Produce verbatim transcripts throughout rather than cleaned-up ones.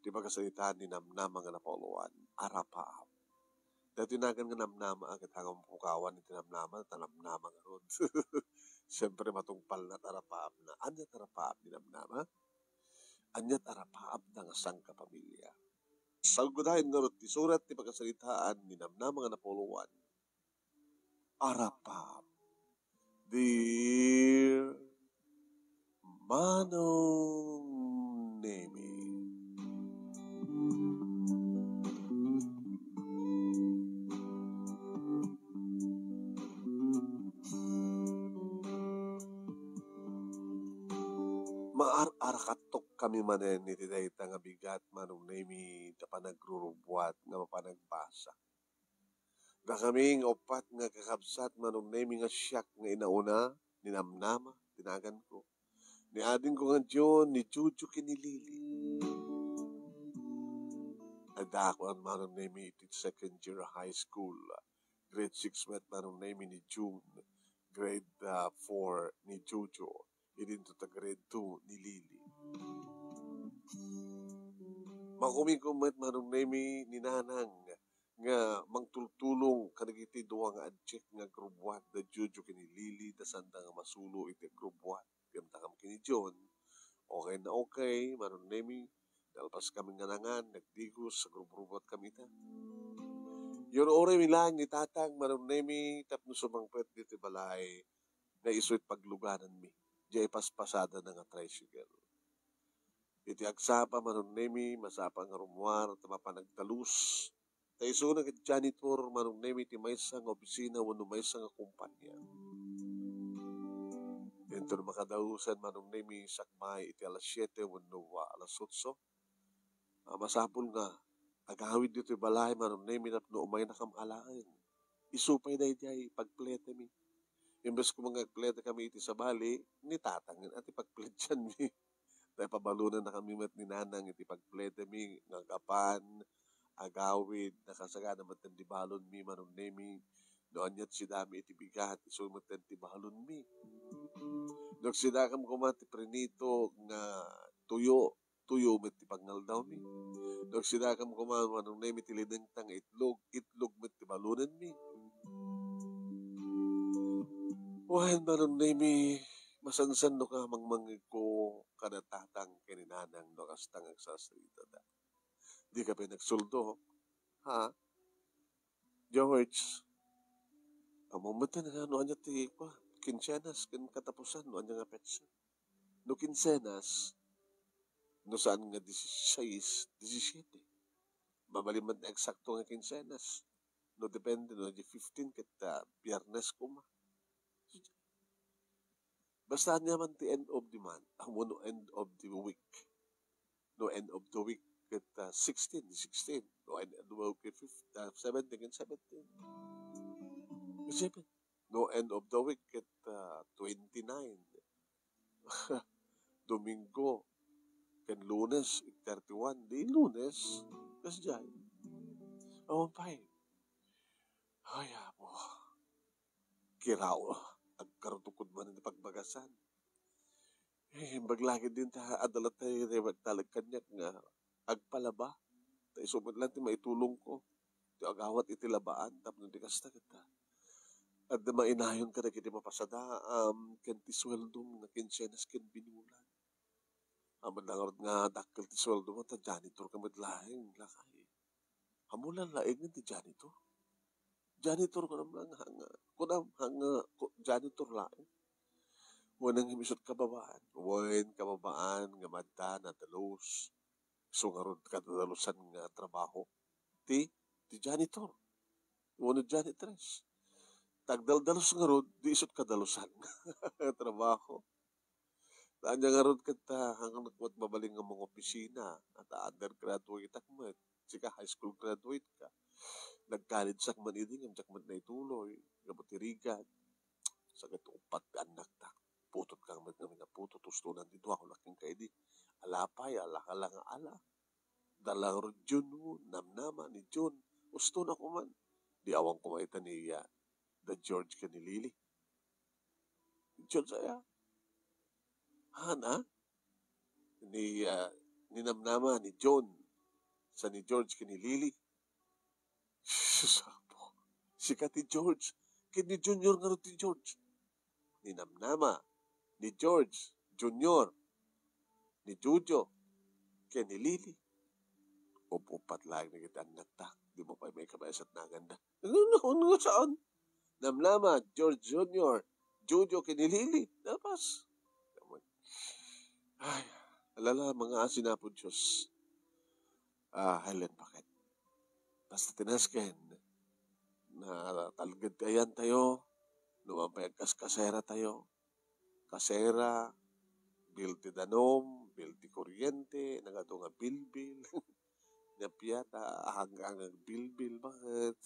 Ti pakasaritaan ni namnama nga napauluan, arapaap. Daytoy nagan nga namnama, a, ket hangam pukawan iti namnama, ta namnama ngarud. Siempre, matungpalna ti arapaapna. Ania ti arapaap ni namnama? Ania ti arapaapna nga sangkapamilya? Saggudayen ngarud ti surat ti pakasaritaan ni namnama nga napauluan. Arapaap. Dear Manong Nemi. Maar-arakattokkami manen iti dayta nga bigat, Manong Nemi, ta panagrurubuat nga mapanagbasa. Dakami nga uppat nga kakabsat, Manong Nemi, nga siak nga inauna, ni Namnama ti naganko. Ni adingko nga John, ni Jojo ken ni Lily. Adda ako, Manong Nemi, iti second year high school. Grade six met, Manong Nemi, ni June. Grade, ah, four ni Jojo. Idinto ta grade two ni Lily. Makumikom met, Manong Nemi, ni Nanang nga mangtultulong kadagiti dua nga adiak nga agrubuat, da Jojo ken ni Lily, ta sanda nga masulo iti agrubuat. Piyamtakam ken ni John. Okay na okay, Manong Nemi. Nalpas kami nga nangan, nagdigos, agrubrubuat kami ita. Yun, uray mi laeng ni Tatang, Manong Nemi, tapno sumangpet ditoy balay, nga isu iti paglugananmi, diay paspasada na nga tricycle. Iti agsapa, Manong Nemi, masapa nga rummuar, ta mapan agtalus. Ta isuna ket janitor, Manong Nemi, ti maysa nga opisina wenno maysa nga kumpanya. Inton makadaosan, Manong Nemi, sakbay iti alas siete wenno, ah, alas otso, ah, masapul nga agawid ditoy balay, Manong Nemi, tapno umaynakam alaen. Isu pay daydiay pagpletemi. Imbes koma nga agplete kami iti sabali, ni Tatang a ti pagpleteanmi. Ta ipabalonannakami met ni Nanang iti pagpletemi nga agapan, agawid, nakasagana metten ti balonmi, Manong Nemi. No aniat sidami iti bigat, isu metten ti balonmi. No agsidakam koma ti prinito nga tuyo, tuyo met ti pangaldawmi. No agsidakam koma, Manong Nemi, ti linengta nga itlog, itlog met ti balonenmi. Wen, Manong Nemi, masansanno ka mangmangegko kada Tatang ken ni Nanang no kasta nga agsasaritada. Dika pay nagsuldok, ha? George, ammom metten nga no ania ti, kua, kinsenas ken katapusan, no ania nga petsa. No kinsenas, no saan nga dieciséis, diecisiete. Mabalin met nga eksakto nga kinsenas. No depende, no di fifteen ket, ah, Biyernes koma. Basta ania man ti end of the month, ah, wenno end of the week. No end of the week ket, ah, sixteen, di sixteen. No end of the week ket fif-, ah, seventeen, ket seventeen. Seven. No end of the week ket, ah, twenty-nine. Domingo ken Lunes, thirty-one. Di Lunes, kasdiay. Awan pay. Ay, Apo. Kiraw, agkartukod man ti pagbagasan. Eh, imbag la ketdin ta adda latta ti naibagbag kaniak nga agpalaba. Ta isu met laeng ti maitulongko. Ti agawat iti labaan, tapno di kasta ket adda mainayon kadagiti mapasadaam ken ti sueldom nga kinsenas ken binulan. Amanna ngarud nga dakkel ti sueldom, ta janitor ka met laeng, lakay. Ammom la laengen ti janitor? Janitor, kunam nga, nga, kunam nga, ku-, janitor laeng. Wen, ngem isut' kababaan. Wen, kababaan nga madda, nadalus. Isu ngarud kadadalusan nga trabaho ti, ti janitor wenno janitress. Ta agdaldalus ngarud, di isut' kadalusan nga trabaho. Ta ania ngarud ket, ah, hanggang met mabalin nga mangopisina, ta undergraduate-ak met. Sika, high school graduate ka. Nag-college-ak man idi, ngem diak met naituloy. Gapu ti rigat. Sakit uppat ti annakta. Putot ka met ngamin a putot, ustonan ti dua, kunak kenka idi. Ala pay, ala ka la nga ala. Dala ngarud Jun, namnama ni Jun. Ustonak man. Di awan koma ita ni, ah, da George ken ni Lily. Jun saya. Hana? Ni, ah, ni namnama ni Jun. Sa ni George ken ni Lily. Sus, Apo. Sika ti George, ken ni Junior ngarud ti George. Ni Namnama, ni George, Junior, ni Jojo, ken ni Lily. Up-uppat laeng dagiti annakta. Dimo pay maikabay a satnaganda. Ano, ano, saan? Namnama, George Junior, Jojo, ken ni Lily. Napas. Ay, alala, mga asin, Apo Diyos. Ah, Helen, bakit? Basta tinasken, natalged ti ayantayo, no man pay agkaskasera tayo. Kasera, bill ti danum, bill ti kuryente, nagadu nga bilbil. Napia ta, ahang-ang agbilbil, bakit?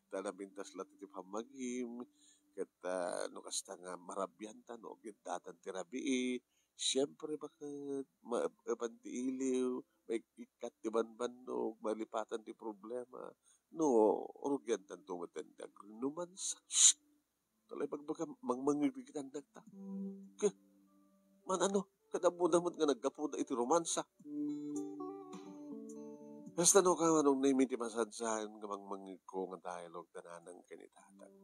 Ta napintas la ti pammagim, ket, ah, no kasta nga marabianta, no, agyaddatan ti rabii, siempre, bakit? Ma-, epan ti iliw, maikkat ti banbannog, malipatan ti problema. No, rugiantanto met ti agrinumansa. Shh! Talay bagbaga, mangmangngeg dagiti annakta. Ke, man ano, kadammoda met nga naggapuda iti romansa. Kasta no ka, Manong Nemy, ti masadsaen nga mangmangngegko nga dialogue ta nanang ken ni Tatang.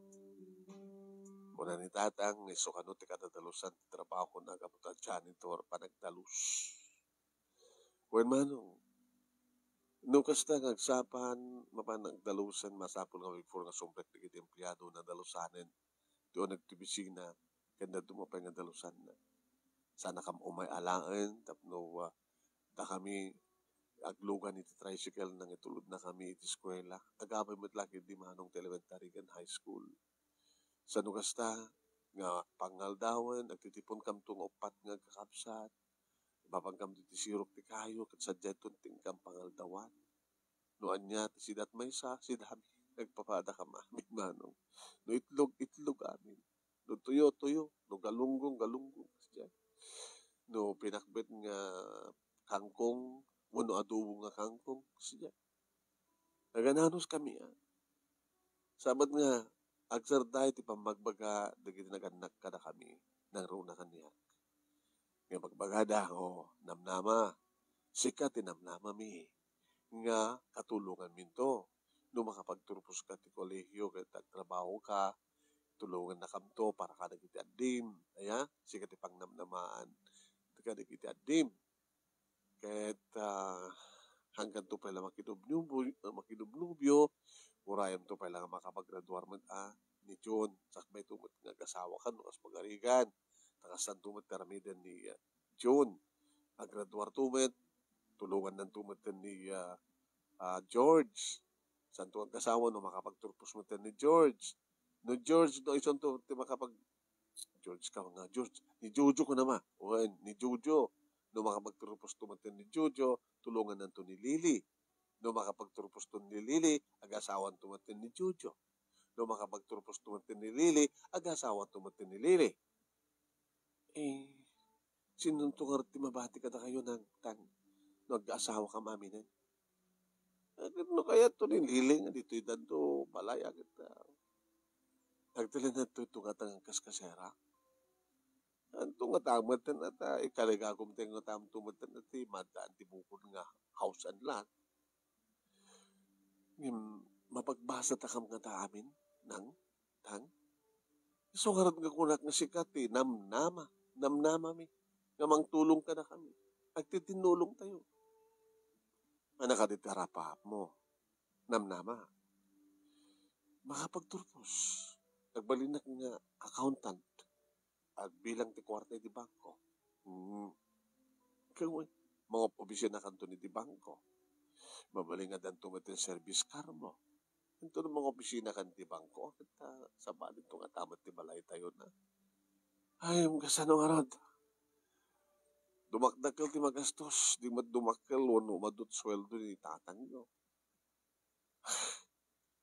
Kuna ni Tatang, nga isu kano ti kadadalusan ti trabahona gapu ta janitor, panagdalus. Wen, Manong, no kasta nga agsapa, mapan agdalusen, masapul nga before nga sumrek dagiti empleado, nadalusanen ti uneg ti opisina, ken dadduma pay nga dalusanna. Saan a kam umay alaen tapno, ah, dakami aglugan iti tricycle nangitulodnakami iti eskuela. Agabay met la ketdi, Manong, ti elementary ken high school. Saan no kasta nga pangaldawen, agtitiponkamto nga uppat nga agkakabsat, mapankamto iti sirok ti kayo, ket sadiayto ti inkam pangaldawan. No ania ti sidat maysa, sidami. Nagpapadakam amin, Manong. No itlog, itlog amin. No tuyo, tuyo. No galunggong, galunggong. Sadiay. No pinakbet nga kangkong, wenno adobo nga kangkong. Sadiay. Nagananos kami, ah. Sabad nga, agsarday ti pammagbaga dagiti nagannak kadakami, nangruna kaniak. Nga bagbagada, "O, Namnama, sika ti namnamami nga katulonganminto. No makapagturposka ti kolehiyo ket agtrabahoka, tulongannakamto para kadagiti addim." Aya, sika ti pangnamnamaan kadagiti addim. Ket, ah, hangganto pay la makidubnubio-, makidubnubio, urayamto pay la nga makapagraduar met, ah, ni June. Sakbayto met nga agasawakan no kas pagarigan. Ta kasanto met ti aramiden ni, ah, June. Agraduarto met, tulongannanto met ni, ah, ah, George. Santo agasawa no makapagturpos met ni George. No George, no isunto ti makapag-, George ka nga, George. Ni Jojo ko nama. Wen, ni Jojo. No makapagturposto met ni Jojo, tulongannanto ni Lily. No makapagturposto ni Lily, agasawanto met ni Jojo. No makapagturposto met ni Lily, agasawanto met ni Lily. Eh, sinonto ngarud ti mabati kadakayo, Nangtang, no agkaasawa kam aminen? Ket no kayatto ni Lily nga ditoy danto balay, a ket, ah, agtalinato ito nga tangan kas kasera. Anto nga tamet ten ata, ikaligagom ten nga tamto met ten ati, maddaan ti bukod nga house and lot. Ngem, mapagbasa takam nga ta amin, Nang? Tang? Isu ngarud nga kunak nga sika ti namnama, namnamami, nga mangtulong kadakami. Agtitinnulong tayo. Anak, adi ti arapapmo. Namnama. Makapagturpos. Agbalinak nga accountant. Agbilang ti kuarta iti bangko. Hmm. Kay, mangop-, opisina kanto iti bangko. Mabalin nga addanto met ti service car mo. Inton mangopisina kan ti bangko, ket, ah, sabali to nga tamet ti balaytayo na. Ay, kasano ngarud? Dumakdakkel ti magastos, di met dumakkel wenno umadut sueldo ni tatangyo.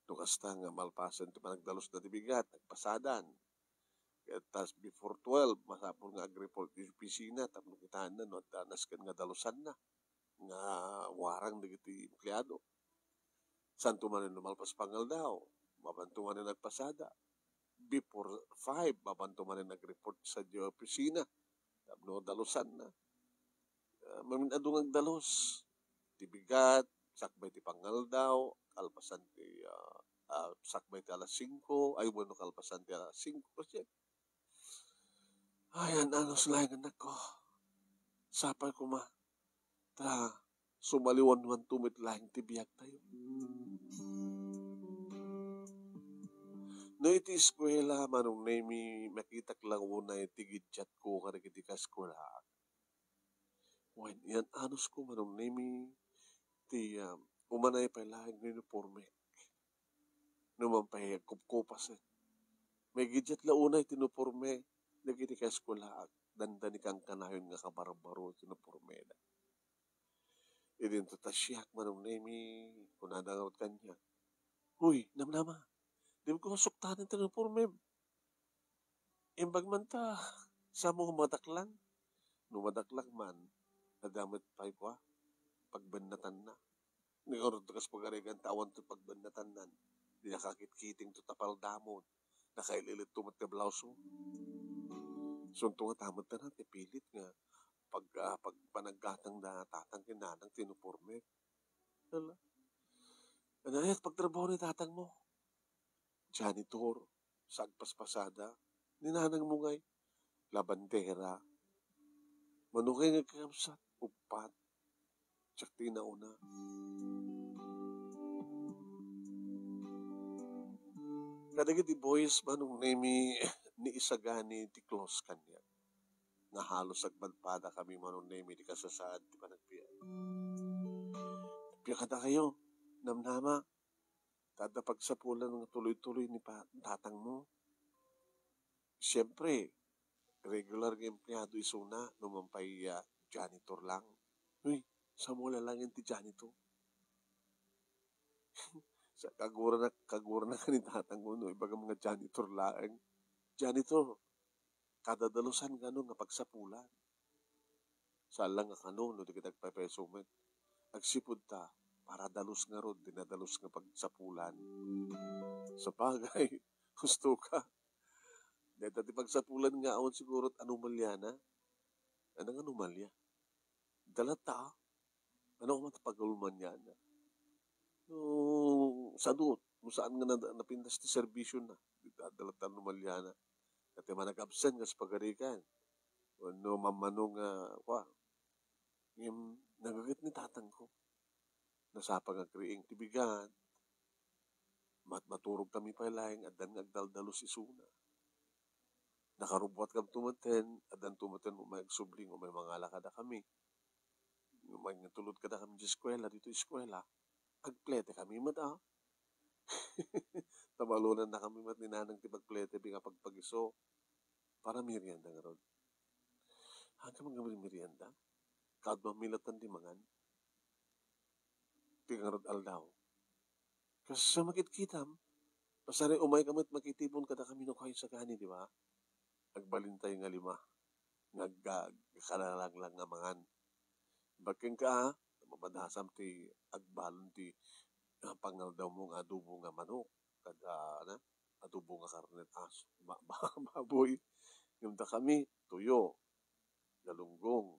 No kasta nga malpasen ti panagdalusda ti bigat, nagpasadan. Ket ta before twelve, masapul nga ag-report iti opisina tapno kitaenna no adda nasken nga dalusanna nga warang dagiti empleado. Santo manen no malpas pangaldaw, mapanto manen agpasada. Before five, mapanto manen ag-report sadiay opisina tapno dalusanna. Ah, mamin-adu nga agdalus. Ti bigat, sakbay ti pangaldaw, kalpasan ti, ah, ah, sakbay ti alas singko, ay, bueno, kalpasan ti alas singko, kasi, ay, an-anus laeng, anakko. Sapay koma, ta sumaliwanwanto met laeng ti biagtayo. No iti eskuela, Manong Nemi, makitak lang unay ti giddiatko kadagiti kaeskuelaak. Wen, yan-anusko, Manong Nemi, ti, ah, umanay pay laeng nga uniformek. No man pay agkupkupasen. May giddiat la unay ti uniforme dagiti kaeskuelaak, dandani kankanayon nga kabarbaro ti uniformeda. Idinto ta siak, Manong Nemi, kunada ngarud kaniak, "Uy, Namnama, di ko suktanen ti uniformem. Imbag man ta, samo nga madaklan." No madaklan man, adda met pay kua, pagbennatanna. Ngarud, kas pagarigan ta awan to pagbennatannan, di nakakitkiting to tapaldamon, nakail-ilit to met ti blouse mo. Sunto nga tamet ta na, ti pilit nga pag, ah, pag panaggatang da tatang ken nanang ti uniforme. Hala. Ano, eh, pagtrabaho ni tatang mo? Janitor, sa agpaspasada, ni nanang mo ngay, labandera. Mano kay nga kakabsat, uppat, siak ti inauna. Kadagiti boys, Manong Nemi, ni isagani ti close kaniak. Nga halos agpadpada kami, Manong Nemi, di kasasaad ti panagbiag. Pia kada kayo, Namnama, ta adda pagsapulan nga tuloy-tuloy ni pa-, tatang mo. Siyempre, regular nga empleado isuna, no man pay, ah, janitor lang. Uy, samo la lang ti janitor. Sa kagura na, kagura na ka ni tatang mo, no? Ibaga mga janitor laeng. Janitor, kada dalusan nga, no, nga pagsapulan. Saan lang nga kano, no, dagiti agpepeso met. Agsipud ta, para dalus ngarud, dinadalus nga pagsapulan. Sabagay, husto ka. Deta ti pagsapulan nga awan siguro anomalyana. Anong anomalya? Dalata, ano man ti paguluman niya na? No, sadut, no saan nga na-, napintas ti serbisyo na, di ta-, dalatan no maliana. Dati man nag-absent nga sa pagarikan. Wenno mammano nga, kwa, ngem nagaget ni tatang ko. Nasapa nga agriing ti bigat. Mat-, maturog kami pay laeng, addan nga agdaldalus isuna. Nakarubuat kami tumeten, addan tumeten umay agsubli, umay mangala kada kami. Umay nga tulod kada kami di eskuela, dito eskuela, agplete kami met, ah. Tabalunan na kami met ni nanang ti pagplete, bi nga pagpagiso. Para merienda ngarud. Hanggang nga merienda, kaad mamilatan di mangan. Ti ngarud aldaw. Kas sa makitkitam, pasari umay ka met makitipon kada kami no kayo sagani, di ba? Agbalintay nga lima. Nga agga-, agkalalanglang nga mangan. Bakeng ka, ah, mapadasam ti agbalon ti, ah, pangaldaw mo nga adobo nga manok. Kada, ano, adobo nga karne ti aso, ba-, ba-, baboy. Ngem da kami, tuyo, galunggong,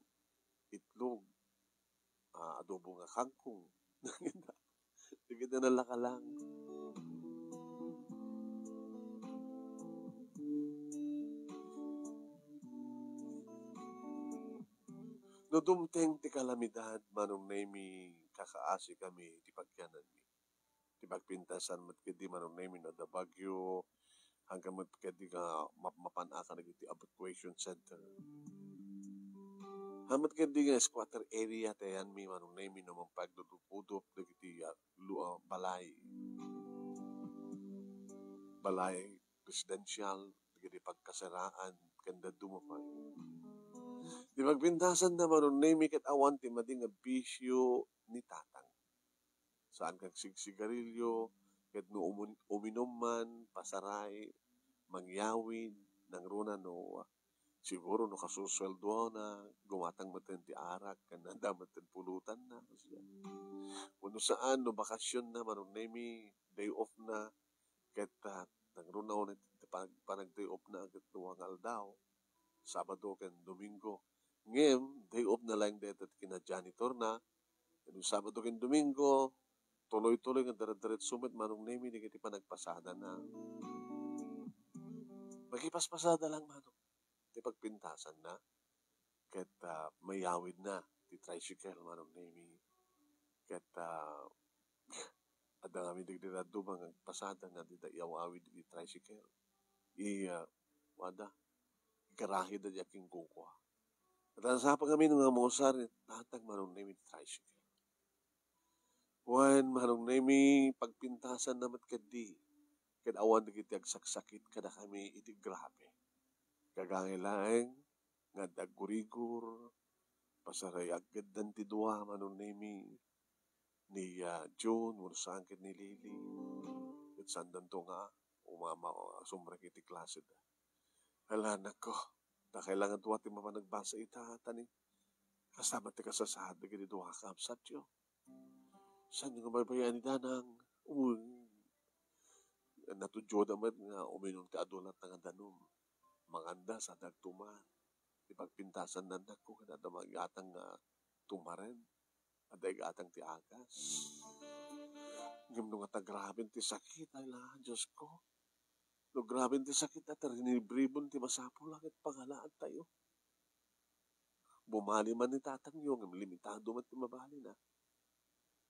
itlog, ah, adobo nga kangkong. Dagiti nalakalang. No dumteng ti kalamidad, Manong Nemi, kakaasi kami ti pagyananmi. Ti pagpintasan met ketdi, Manong Nemi, no adda bagyo, hanggang met ketdi nga map-, mapan-akan dagiti evacuation center. Haan met ketdi nga squatter area ti ayanmi, Manong Nemi, no mangpagdudup-udup dagiti, ah, lu-, ah, balay. Balay residential, dagiti pagkasaraan, ken dadduma pay. Ti pagpintasan da, Manong Nemi, ket awan ti madi nga bisyo ni tatang. Saan kagsigsigarilyo, ket no umun-, uminum man, pasaray, mangyawid, nangruna no, ah, siguro no kasusueldoanna, gumatang metten ti arak, ken adda metten pulutanna. Wenno saan, no bakasionna, Manong Nemi, day off na, ket, ah, nangruna unay ti panag-, panag-day off na ket dua nga aldaw, Sabado ken Domingo. Ngem, day off na laeng dayta ti kina-janitor na, Ken Sabado ken Domingo, tuloy-tuloy nga dire-diretso met Manong Nemi dagiti panagpasadana. Makipaspasada lang, Manong, ti pagpintasanna. Ket, ah, mayawidna ti tricycle, Manong Nemi. Ket, ah, adda ngamin dagiti dadduma nga agpasada nga dida iyaw-awid iti tricycle. I, ah, wada, garahida di akinkukua. Ket nasapa ngamin nga mausar ni tatang Manong Nemi ti tricycle. Wen, Manong Nemi, pagpintasanna met ketdi, ket awan dagiti agsaksakit kadakami iti grabe. Gagangay laeng nga adda aggurigur, pasarayageddan ti dua, Manong Nemi, ni, ah, June, wenno saan ket ni Lily. Ket saandanto nga umama, sumrek iti klaseda. Ala, nako, ta kailangan dua ti mapanagbasa ita, ta ni, kasta met ti kasasaad dagiti dua a kabsatyo. Saanyo nga baybay-an ni Danang? Uy, natudioda met nga uminum ti adu latta nga danum. Manganda sa dagtuman. Ti pagpintasan nanakko, ket adda maigatang nga tumaren. Adda igatang ti agas. Ngem no nga ta graben ti sakit, ay la, Diyos ko. No graben ti sakit, ta rinibribon ti masapul, ket pangalaantayo. Bumali man ni tatangyo, ngem limitado met ti mabalina.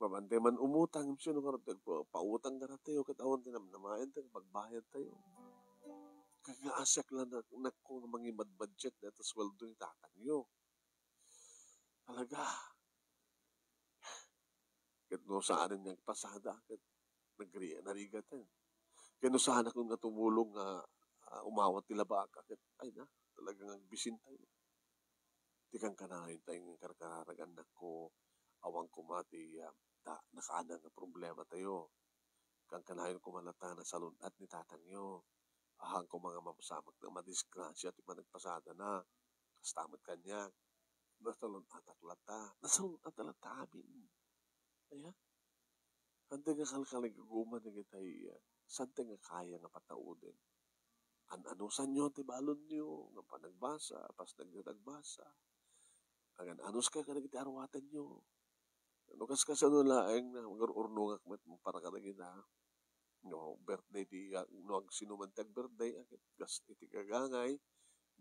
Mabantay man umutang, ngem sino ngarud ti agpa-, pautang kadatayo, ket awan ti namnamaen ti pagbayadtayo. Kagasiak la nak-, nakko nga mangimadbudget dayta sueldo ni tatangyo. Talaga. Ket no saanen nga agpasada, ket nagri-, narigaten. Ket no saanak nga tumulong nga, ah, umawat ti labaka, ket, ay na, talagang agbisintayo. Ti kankanayon tayo nga karkararag, annakko, awan koma ti, ah, ta-, nakaana nga problematayo. Kankanayon koma latta nga nasalun-at ni tatangyo. Awan koma nga mapasamak nga madisgrasya ti panagpasadana. Kasta met kaniak. Nasalun-atak latta. Nasalun-atak latta amin. Aya? Handa nga kalkaligaguma dagitay, ah, saan ti nga kaya nga patauden. An-anusanyo ti balonyo nga panagbasa, pas nagdadagbasa. Agan-anus kayo kadagiti aruatenyo. No kaskasano laeng nga agur-urnongak met para kadagita, no birthday ti, ah, no ag-, sino man ti ag-birthday, ah, ket kas iti gagangay,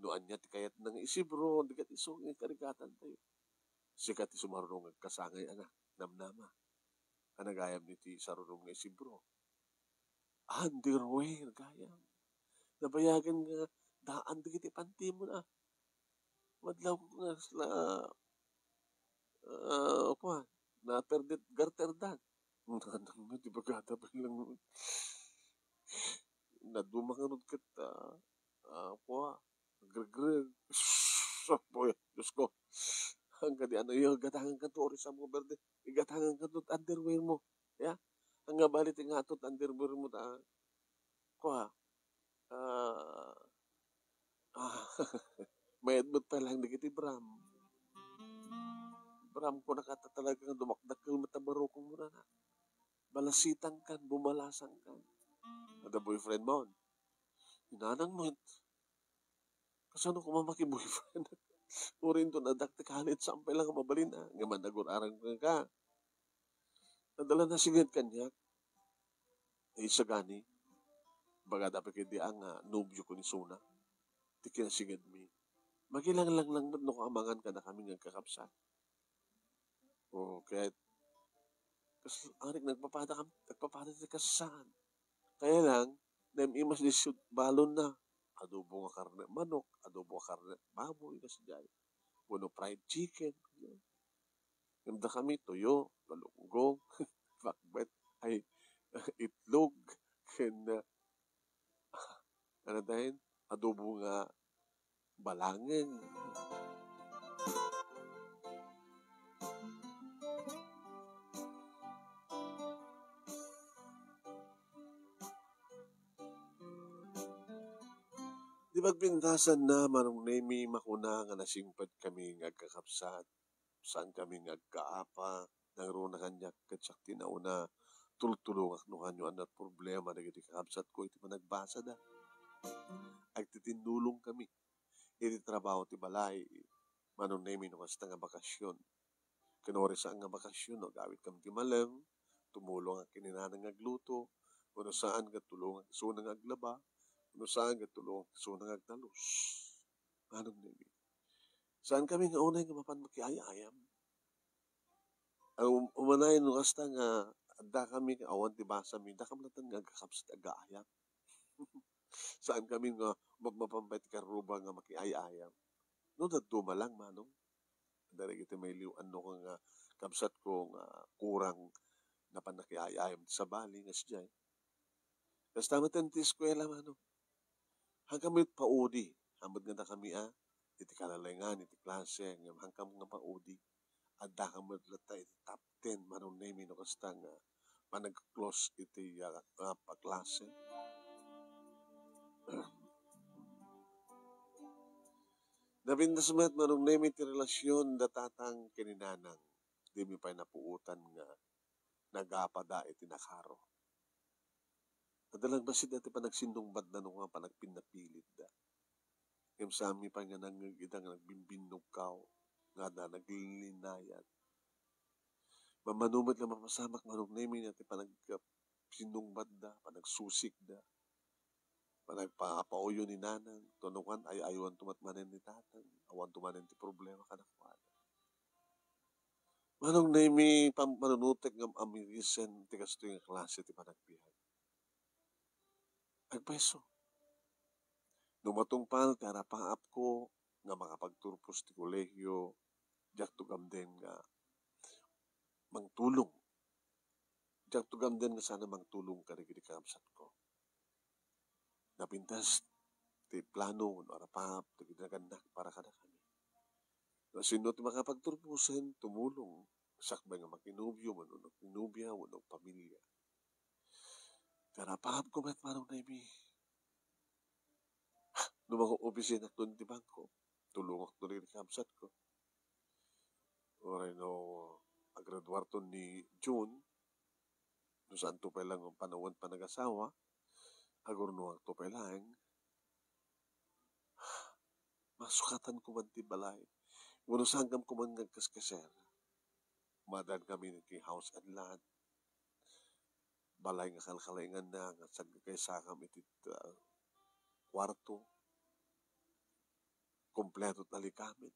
no ania ti kayatna nga isibro, di ket isu nga karigatantayo. Sika ti sumaruno nga agkasangay, anak, namnama. Anagayam iti sarunom nga isibro. Underwear, gayam. Nabayagen nga daan dagiti pantimon, ah. Madlaw ko nga sla-, ah, kuan, naperdit garterdan. Nanang met, ibagada pay lang. Naduma ngarud ket, ah, ah, kuan, agregreg. Apoy, Diyos ko. Hangga di ano, igatangan kanto, oras mo, berde. Igatangan kanto underwear mo. Ya? Hangga bali ti nga ato underwear mo, ta, kuan, ah, ah, mayat met pay lang dagiti bram. Bram ko, nakata talaga nga dumakdakkel met a barukong mo na. Balasitang kan, bumalasang kan. Ada boyfriend mo? Inanang mo, kasano koma maki-boyfriend? Uray inton addak ti kalit, saan pay lang nga mabalin, ah. Nga managur-arang ka. Adda la nasinged kaniak. Ay, sagani. Bagada pay ketdi a nga nobio ko ni Suna. Ti kinasingedmi. Makilanglang lang met no kaamangan kadakami nga agkakabsat. O, ket kas-, arik nagpapada kam-, nagpapada ti kas saan. Kaya lang, naim-imas ni sut-, balon na. Adobo nga karne manok, adobo nga karne baboy, kasdiay. Wenno fried chicken. Ngem dakami, tuyo, galunggong, pakbet, ay, itlog, ken, ah, ano tayo, adobo nga balangin. Di pagpintasan na, Manong Nemi, makuna nga nasingpet kami nga agkakabsat. Saan kami nga agkaapa, nangruna kaniak ket siak ti nauna, tultulongak no kaano a naproblema dagiti kakabsatko iti panagbasada. Agtitinnulong kami iti trabaho ti balay, Manong Nemi, no kasta nga bakasion. Ken uray saan nga bakasyon, no, agawidkam ti malem, tumulongak ken ni nanang nga agluto, wenno saan nga tulongak isuna nga aglaba, wenno saan nga tulongak isuna nga agdalus. Manong Nemi, saankami nga unay nga mapan makiay-ayam. Ang um-, umanayon no kasta nga addakami nga awan ti basami, dakami latta nga agkakabsat agaayam. Saankami nga mapmapan pay ti karruba nga makiay-ayam. No, dadduma lang, manong. Dagiti mailiw-an no nga kabsatko nga kurang napan nakiay-ayam ti sabali nga sadiay. Kasta met ti eskuela, manong. Hankami met paudi, haanpet nga dakami a, iti kalalengan, iti klase, ngem hankam nga paudi. Addakam met latta iti top ten, Manong Nemi, no kasta nga panag-close iti, ah, ah, paklase. Napintas met, Manong Nemi, ti relasyon da tatang ken ni nanang. Dimi pay napuotan nga nagapada iti nakaro. Adda lang bassit ti panagsinnungbatda no nga panagpinnapilitda. Ngem saanmi pay nga nangngeg ida nga nagbimbinnugkaw, nga adda naglinlinayat. Mammano met nga mapasamak, Manong Nemi, ti panagsinnungbatda, panagsusikda, panagpapauyo ni nanang, ta no kan, ay-ayoanto met manen ni tatang, awanto manen ti problema kadakuada. Manong Nemi, pam-, panunotek ngem amirisen ti kastoy nga klase ti panagbiag. Agpayso. No matungpal ti arapaapko nga makapagturpos ti kolehio, diakto gamden nga mangtulong. Diakto gamden nga saan a mangtulong kadagiti kakabsatko. Napintas ti plano wenno arapaap dagiti nagannak para kadakami. No sino ti makapagturposen, tumulong, sakbay nga makinobio wenno nagkinobia wenno pamilia. Ti arapaapko met, Manong Nemi. No mangoobisinak iti bangko, tulongakto dagiti kabsatko. Uray no agraduarto ni June, no saanto pay laeng panawen panagasawa, agurnoakto pay laeng. Masukatanko man ti balay. Wenno saankam koma nga agkaskeser. Madankami iti house and lot. Balay nga kalkalinganna nga sagkakaisakam iti, ah, kuarto. Kompleto ti likamen.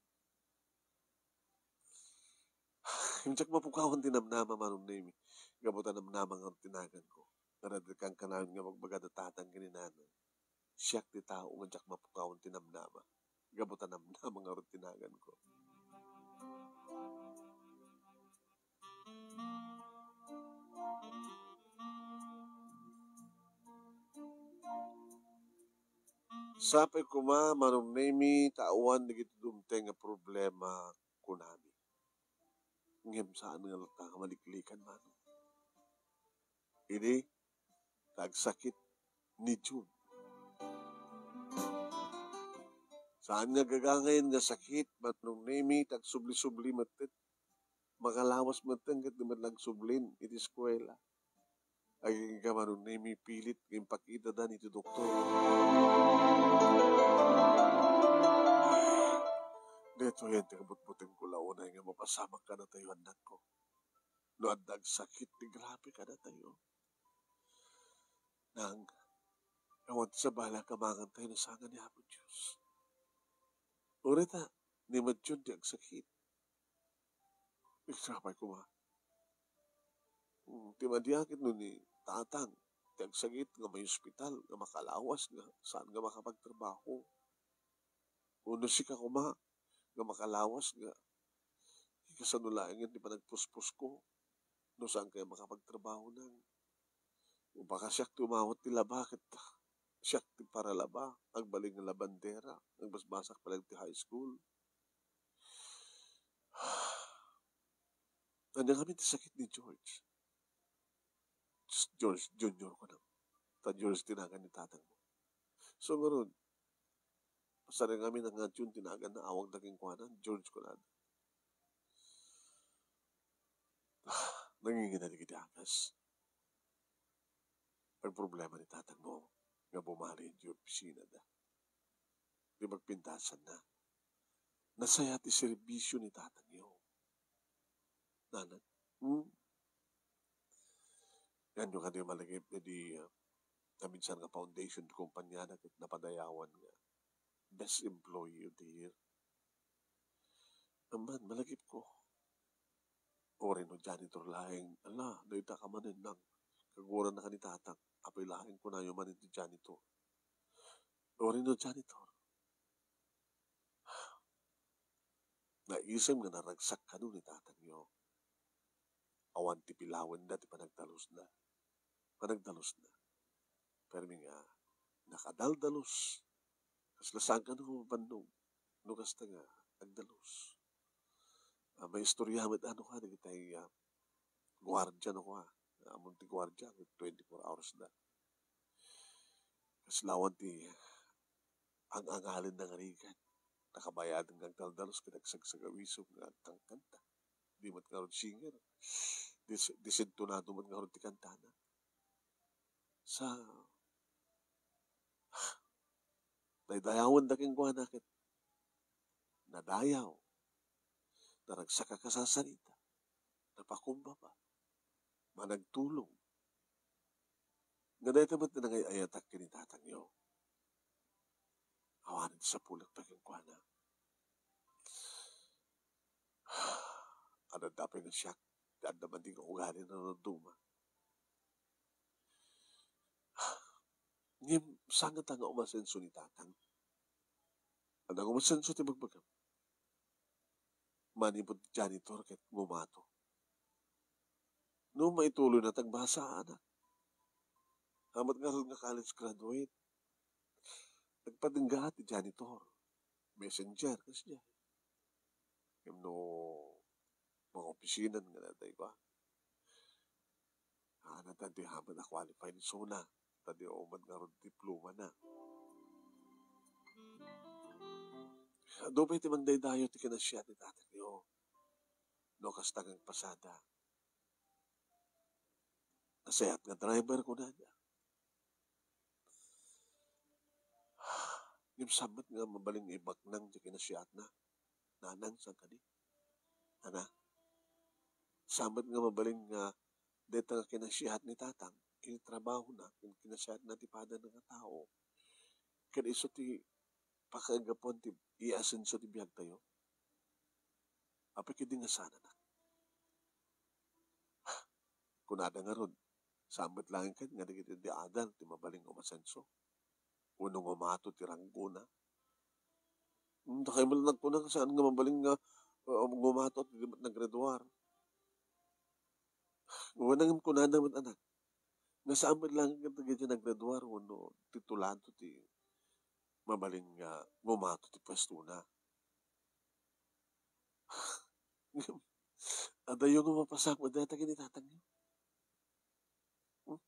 Diak mapukawan ti namnama, Manong Nemi. Gapu ta namnama nga ti naganko. Naradekan kanayon nga magbagada tatang ken ni nanang. Siak ti tao nga diak mapukawan ti namnama. Gapu ta namnama ngarud ti naganko. Sapay koma, Manong Nemi, ta awan dagiti dumteng nga problema, kunami. Ngem saan nga latta nga maliklikan, Manong. Idi, ta agsakit ni June. Saan nga gagangayen nga sakit, Manong Nemi, ta agsubli-subli met, makalawas met ket di met nagsublin iti eskuela. Agingga, Manong Nemi, pilit nga impakitadan iti doktor. Daytoyen ti kabutbutengko la unay nga mapasamak kadatayo, annakko. No adda agsakit ti grabe kadatayo. Nang, awan ti sabali a kamangan tayo nasangan ni Apo Dios. Uray ta, ni Madyon ti agsakit. Iksapay koma. Hmm, ti madiakit no ni tatang, ti agsakit nga may ospital, nga makalawas, nga saan nga makapagtrabaho. Wenno sika koma nga makalawas nga kasano laengen ti panagpuspusko no saan kayo makapagtrabaho nang. Baka siak ti umawat ti laba ket siak ti paralaba, agbalin nga labandera, agbasbasak pa lang ti high school. Ania ngamin ti sakit ni George? George Junior ko na. Ta George ti nagan ni tatang mo. So, ngarud, pasareng amin nga June ti naganna, awagda kenkuana, George kunana. Nangingina dagiti agas. Agproblema ni tatang mo nga bumali iti opisina da. Di magpintasan na. Nasaya ti serbisyo ni tatang yo. Nanang. Hmm. Yan yung kadi malagip, di, ah, naminsan nga foundation ti kumpanyada ket napadayawan nga best employee of the year. Amman, malagip ko. Uray no janitor laeng, ala, dayta ka manen nang kagurannaka ni tatang. Apay laeng kunayo manen ti janitor. Uray no janitor. Naisem nga naragsak kano ni tatangyo. Awan ti pilawenda ti panagdalusna. Panagdalusna. Permi nga nakadaldalus. Kasla saan kano nga mabannog. No kasta nga agdalus. Ah, maistorya met ano ka dagitay, ah, guardia no ka. Ammon ti guardia, twenty-four hours da. Kasla awan ti ang-angalin na nga rigat. Nakabayaden nga agdaldalus ket agsagsagawiso nga agkangkanta. Di met ngarud singer. Dis-, disentonado met ngarud ti kantana. Sa daydayawenda kenkuana ket nadayaw, naragsak a kasasarita, napakumbaba, managtulong. Nga dayta met ti nangay-ayatak ken ni tatangyo. Awanen ti sapulek pay kenkuana. Adda pay nga siak, ti adda man ti nga ugali na dadduma. Ngem sangata nga umasenso ni tatang. Adda nga umasenso ti bagbagam. Manipud janitor ket ngumato. No maituloyna ti agbasa, anak. Hamat ngarud nga college graduate. Nagpadengga ti janitor. Messenger, kasdiay. Ngem no mga opisina nga natay ko, ah. Ah, natan ti hamat a qualified isuna. Ta di umad ngarud diplomana. Adu pay ti mangdaydayaw ti kinasiat ni tatangyo. No kasta nga agpasada. Nasayaat nga driver, kunada. Ngem saan met nga mabalin nga ibaknang ti kinasiatna. Nanang, saan kadi? Ana? Saan met nga mabalin nga dayta nga kinasiat ni tatang, iti trabahona, ken kinasiatna ti padana nga tao, ken isu ti pakaigapuan ti iasenso ti biagtayo? Apay ketdi nga saan, anak? Kunada ngarud, saan met laeng ket nga dagiti adal ti mabalin nga umasenso wenno nga umato ti ranggona. Hmm, dakay met nagkuna nga saan nga mabalin nga, uh, nga umato ti di met naggraduar. Wen, ngem kunana met, anak, nga saan met laeng ket dagiti naggraduar wenno titulado ti mabalin nga ngumato ti puestona. Adayo nga mapasakit dayta ken ni tatangyo. Hmm?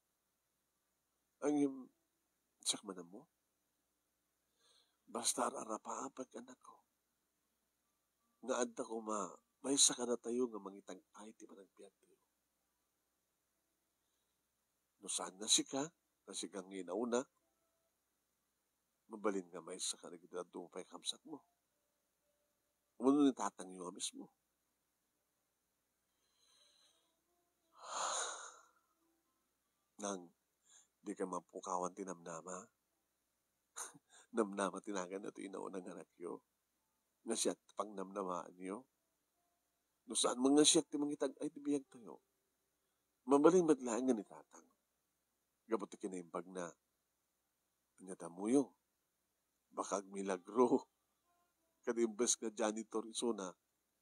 Ngem, siak man ammo. Basta ar-arapaapek, anakko, nga adda koma maysa kadatayo nga mangitag-ay ti panagbiagtayo. No saan nga sika, ta sika nga inauna, mabalin nga maysa kadagiti dadduma pay kabsatmo. Wenno ni tatangyo a mismo. Nang, dika mapukawan ti namnama. Namnama ti naganna ti inauna nga anakyo. Nga siak ti pangnamnamaanyo. No saan man nga siak ti mangitag-ay ti biagtayo, mabalin met laeng nga ni tatang. Gapu ti kinaimbagna, ania ti ammoyo? Baka agmilagro. Ket imbes nga janitor isuna,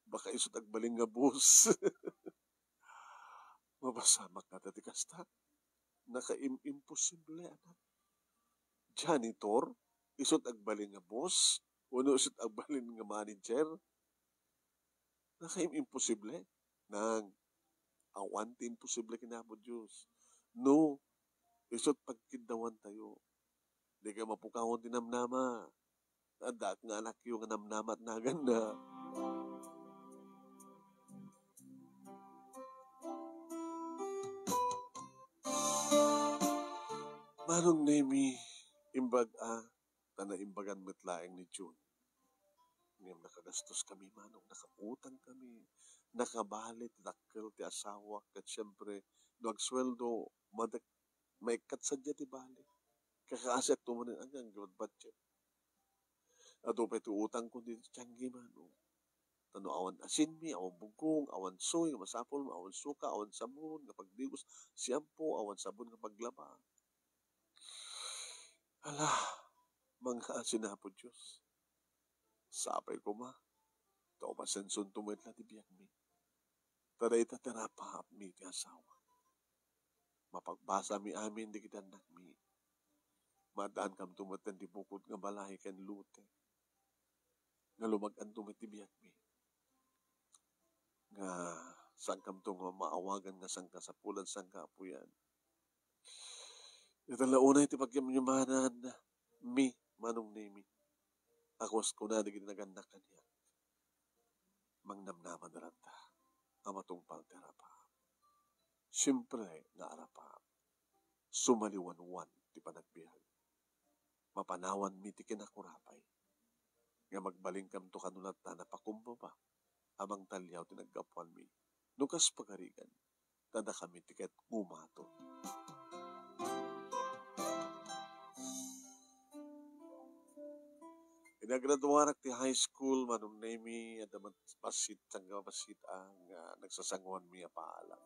baka isu't agbalin nga boss. Mapasamak ngata ti kasta. Nakaim-imposible, anak. Janitor, isu't agbalin nga boss, wenno isu't agbalin nga manager. Nakaim-imposible. Nang, awan ti imposible ken Apo Dios. No, isu't pagkiddawantayo. Dika mapukawan ti namnama. Addaak nga anakyo nga namnama ti naganna. Manong Nemi, imbag a, ta naimbagan met laeng ni June. Ngem nakagastoskami, manong, nakautangkami, nakabali ti dakkel ti asawa, ket siempre, no agsueldo, madek-, maikkat sadiay ti bali. Kakaasiak to manen, aganggaw budget. Adu pay ti utangko ditoy tianggi, Manong. Ta no awan asinmi, awan bugong, awan soy nga masapulmo, awan suka, awan sabon nga pagdigos, shampoo, awan sabon nga paglaba. Ala, mangngaasin, Apo Dios. Sapay koma, ta umasensonto met la ti biagmi. Ta dayta ti rapaapmi ti asawa. Mapagbasami amin dagiti annakmi. Maaddaankamto metten ti bukod nga balay ken lote. Nga lumag-anto met ti biagmi. Nga saankamto nga maawagan nga sangkasapulan, sangkaapuyan. Ita la unay ti pagyamyamananmi, Manong Nemi. A kas kuna dagiti nagannak kaniak. Mangnamnama ranta a matungpal ti arapaap. Siempre nga arapaap. Sumaliwanwan ti panagbiag. Mapanawanmi ti kinakurapay. Nga magbalinkamto kano latta napakumbaba a mangtaliaw ti naggapuanmi. No kas pagarigan, ta dakami ti ket ngumaton. Idi agraduarak ti high school, Manong Nemi, adda met bassit, sangka bassit, ah, nga nagsasanguanmi a paalam.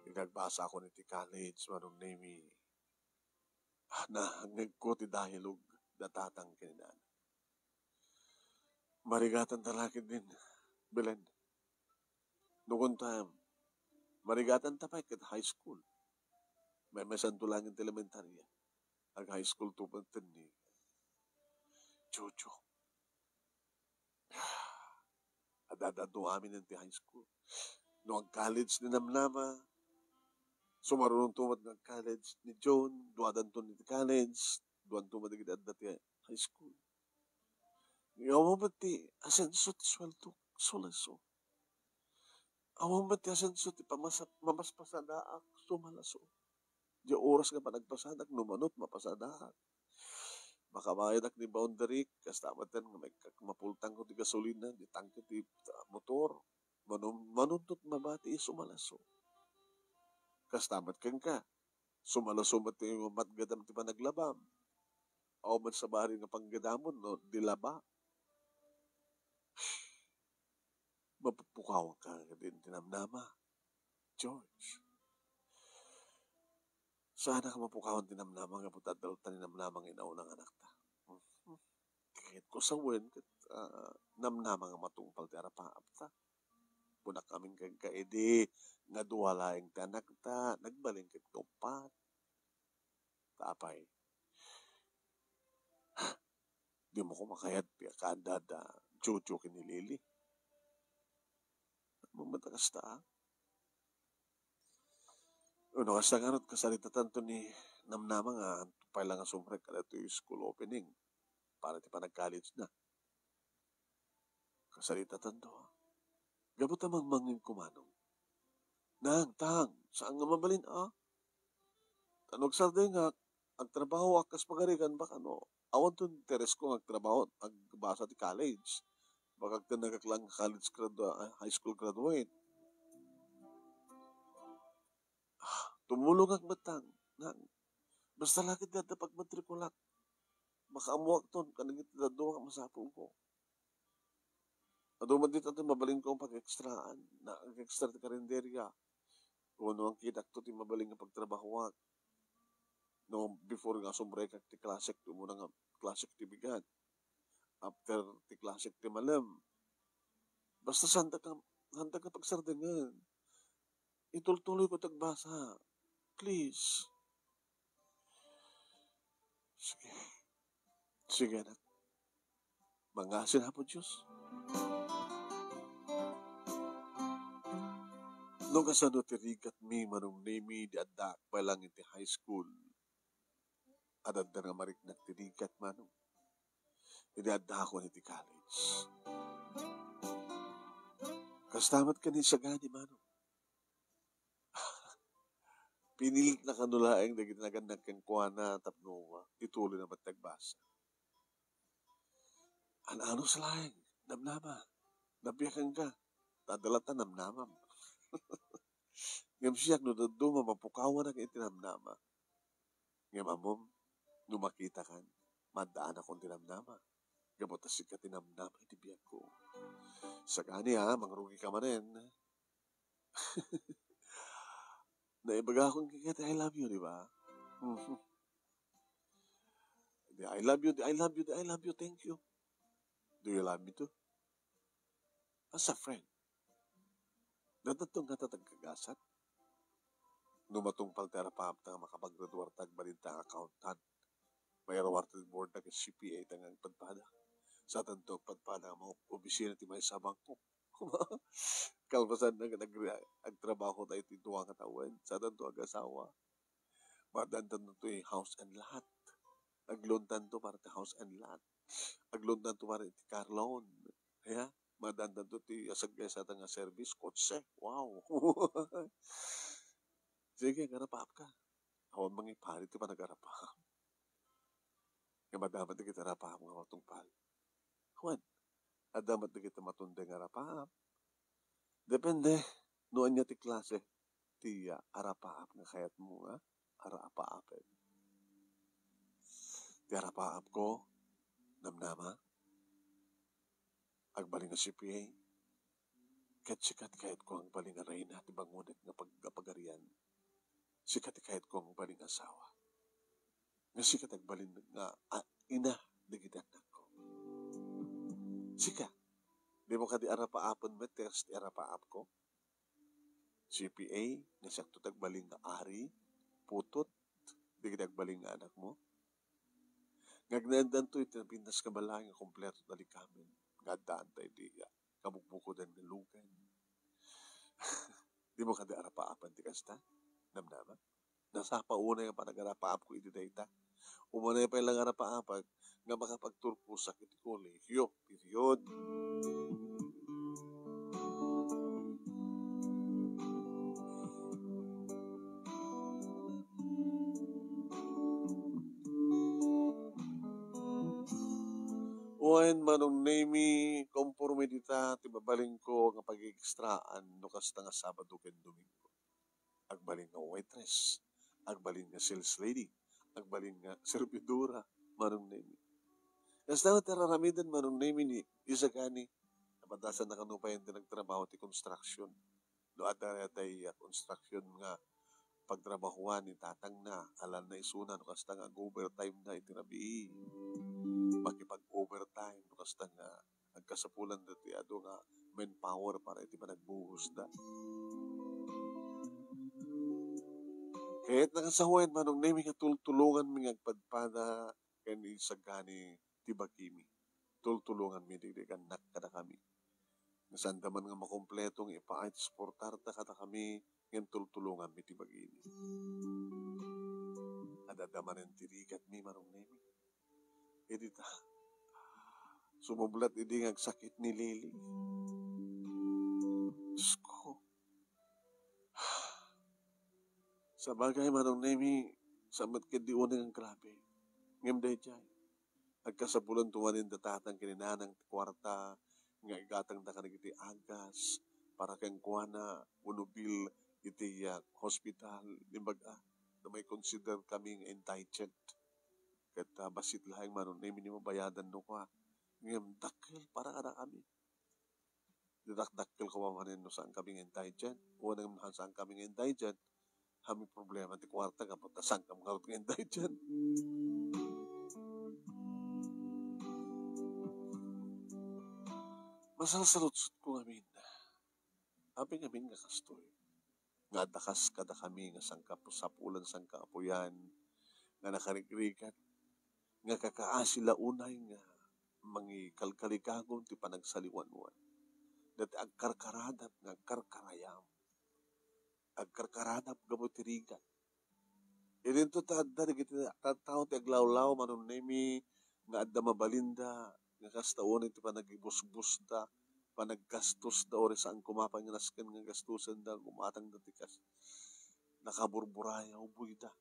Idi agbasakon iti college, Manong Nemi, ah, naangngegko ti dialogue da tatang ken inana. Marigatan ta la ketdin, Belen. No kuntam, marigatan ta pay ket high school. Maymaysanto laeng ti elementarya. Ag-high school to metten ni Jojo. Adda-adda no amin ti high school. No ag-college ni Namnama, sumarunonto met nga ag-college ni John, duadanto iti college, duanto met dagiti adda ti high school. Nga awan met ti asenso ti sueldo, sumalaso. Awan met ti asenso ti pamasa-, mamaspasadaak, sumalaso. Di oras nga panagpasadak, no manut, mapasadaak. Makabayadak ni boundary, kasta met nga may-, mapultangko ti gasolina, di tangke ti, ah, motor. Manu-, manunot mabati, sumalaso. Kasta met kenka, sumalaso met ti matgadam ti panaglabam. Awan met sabali nga panggadamon, no, di laba. Mapupukawan ka nga din ti Namnama, George. Saan a mapukawan ti Namnama nga putadal ta ni Namnama nga inauna nga anakta. Hmm. Ket ko sawen ket, ah, Namnama nga matungpal ti arapaapta. Kunak amin kenka idi nga dua laeng ti anakta, nagbalin ket nga uppat. Ta apay? Dimo ko makayat ti kaanda da Jojo ken ni Lily. Mamata kasta, ah. Uno, kasta ngarud, kasaritatanto ni Namnama nga pay la nga sumrek kadagitoy school opening para ti panag-college na. Kasaritatanto, ah. Gapu ta mangmangngegko, Manong. Nang, tang, saan nga mabalin, ah? Ta no agsardengak, agtrabahoak kas pagarigan, baka no, awanto interest ko nga agtrabaho, agbasa ti college. Baka agtennagak lang college gradu-, ah, high school graduate. Ah, tumulongak met, tang, nang. Basta la ket adda pagmatrikulak. Makaammoakton kadagiti dadduma a masapulko. Adu met dita ti mabalinko nga pag-extraan, nga pag-extra ti karinderya. Wenno angkidakto ti mabalin nga pagtrabahoak. No, before nga sumrekak ti klasek, ti umuna nga klasek ti bigat. After ti klasek ti malem. Basta saandak nga, saandak nga pagsardengen. Itultuloyko ti agbasa. Please. Sige. Sige, anak. Mangngaasin, Apo Dios. No kasano ti rigatmi, Manong Nemi, idi addaak pay lang iti high school? Adda nga mariknak ti rigat, Manong. Idi addaakon iti college. Kasta met ken ni Sagani, Manong. Pinilitna kano laeng dagiti nagannak kenkuana tapno ituloyna met ti agbasa. An-anos laeng, Namnama, nabiakanka. Ta adda latta namnamam. Ngem siak no dadduma, mapukawanak iti namnama. Ngem ammom, no makitakan, maddaanakon ti namnama. Gapu ta sika ti namnama iti biagko. Sakani, ha, mangrugika manen. Naibagakon kenka ti I love you, di ba? Mhm. Di I love you, di I love you, di I love you, thank you. Do you love me too? As a friend. Natatong nga ta tagkagasat. No matungpal ti arapaapta nga makapagraduarta, agbalinta nga accountant. Mairuarta ti boardna ket C P A ta nga agpadpada. Satanto agpadpada nga mga opisina ti maysa a bangko. Kalpasan na nga nagre-, agtrabaho tayo ti dua nga tawen. Satanto agasawa. Madantanto ti house and lot. Agloantanto para ti house and lot. Agloantanto para ti car loan. Kaya, madantanto ti asaggaysatan nga service, kotse. Wow! Sige, agarapaap ka. Awan mangiparit ti panagarapaap. Nga madama dagiti arapaap nga matungpal. Awan, adda met dagiti matundeng arapaap. Depende no ania ti klase ti, ah, arapaap nga kayatmo nga arapaapen. Ti arapaapko, namnama, agbalin nga C P A, ket sika ti kayatko nga agbalin nga reyna ti bangonek nga pag-, pagarian. Sika ti kayatko nga agbalin nga asawa. Nga sika ti agbalin nga, ah, ina dagiti annakko. Sika, dimo kadi arapaapen met ti kas ti arapaapko? C P A, nga siakto ti agbalin nga ari, putut, dagiti agbalin nga anakmo? Nga agnaeddanto iti napintas nga balay nga kompleto ti likamen, nga addaanta iti, ah, kabukbukodan nga lugan. Dimo kadi arapaapen ti kasta? Namnama? Nasapa unay nga panagarapaapko iti dayta. Umanay pay la nga arapaapak nga makapagturposak iti kolehio. Period. Wen, Manong Nemy, komporme dita ti babalinko nga pag-extraan no kasta nga Sabado ken Domingo. Agbalin nga waitress, agbalin nga sales lady, agbalin nga servidora, Manong Nemy. Kasta met ti ar-aramiden, Manong Nemy, ni Isagani, napadasan na kano pay ti nagtrabaho ti construction. No adda dayta, ah, construction nga pagtrabahoan ni tatangna, kalanna isuna no kasta nga ag-overtime na iti rabii. Makipag-overtime no kasta nga agkasapulan dati adu nga manpower para iti panagbuhosda. Ket nakasawen, Manong Nemy, nga tultulonganmi nga agpadpada ken isagani ti bagimi. Tultulonganmi dagiti annak kadakami. Nga saanda man nga makompleto nga ipaay ti suportarda kadakami, ngem tultulonganmi ti bagimi. Adda manen ti rigatmi, Manong Nemy. Idi ta, sumublat idi nga agsakit ni Lily. Diyos ko. Sabagay, Manong Nemy, sa met ket di unay nga grabe. Ngem daydiay, agkasapulanto manen da tatang ken ni nanang ti kuarta nga igatangda kadagiti agas para kenkuana wenno bill iti, ah, hospital. Imbag, ah, no maikonsider kami nga indigent. Ket, ah, bassit laeng, Manong Nemy, ni mabayadan no kua. Ngem dakkel para kadakami. Didakdakkel koma manen no saan kami nga indigent. Wen, no saan kami nga indigent, amin problema ti kuarta gapu ta saan kami ngarud nga indigent. Masalsaludsodko ngamin. Apay ngamin nga kastoy? Nga adda kas kadakami nga sangkapsapulan, sangkaapuyan, nga nakarigrigat, nga kakaasi la unay nga mangikalkalikagum ti panagsaliwanwan. Dati agkarkaradap nga agkarkarayam. Agkarkaradap gapu ti rigat. Idinto ta adda dagiti tattao ti aglawlaw, Manong Nemy, nga adda mabalinda, nga kasta unay ti panagibusbusda, panagkastosda, uray saan koma pay nga nasken nga gastosenda, gumatangda ti kas-, nakaburburayaw, buyda.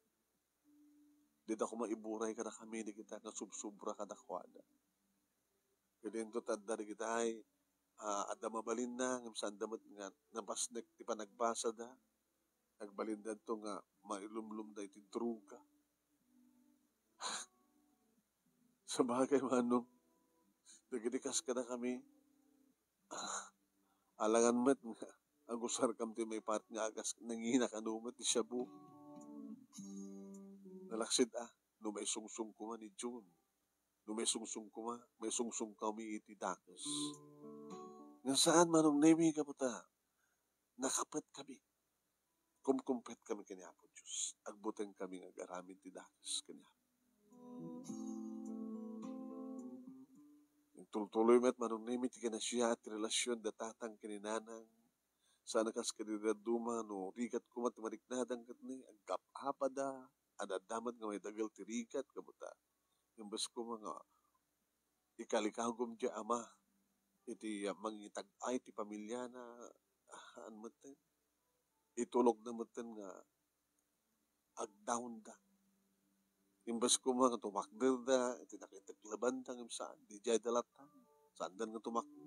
Dida koma iburay kadakami dagita nga subsobra kadakuada. Idinto ta adda dagitay ah, adda mabalinna, ngem saanda met nga napasnek ti panagbasada. Nagbalindanto nga mailumlumda iti droga. Sabagay, Manong, dagiti kas kadakami, ah, alangan met nga agusarkam ti maiparit nga agas, nangina kano met ti shabu. Nalaksid a, no maisungsong koma ni June, no maisungsong koma, maisungsongkami iti dakes. Nga saan, Manong Nemi, gapu ta nakapetkami. Kumkumpet kami ken ni Apo Dios. Agbuteng kami nga agaramid ti dakes ken ni Apo. Tultuloy met, Manong Nemi, ti kinasiyaat ti relasion da tatang ken ni nanang. Saan a kas kadi dadduma, no rigat koma ti mariknadan ket ni, aggap-apada, adda met nga maidagel ti rigat, gapu ta imbes koma nga ikalikagum diay ama iti, ah, mangitag-ay ti pamiliana, ah, haan metten. Itulogna metten nga agdawnda. Imbes koma nga tumakderda iti nakiteklebanda ngem saan, diay da latta. Saanda nga tumakder.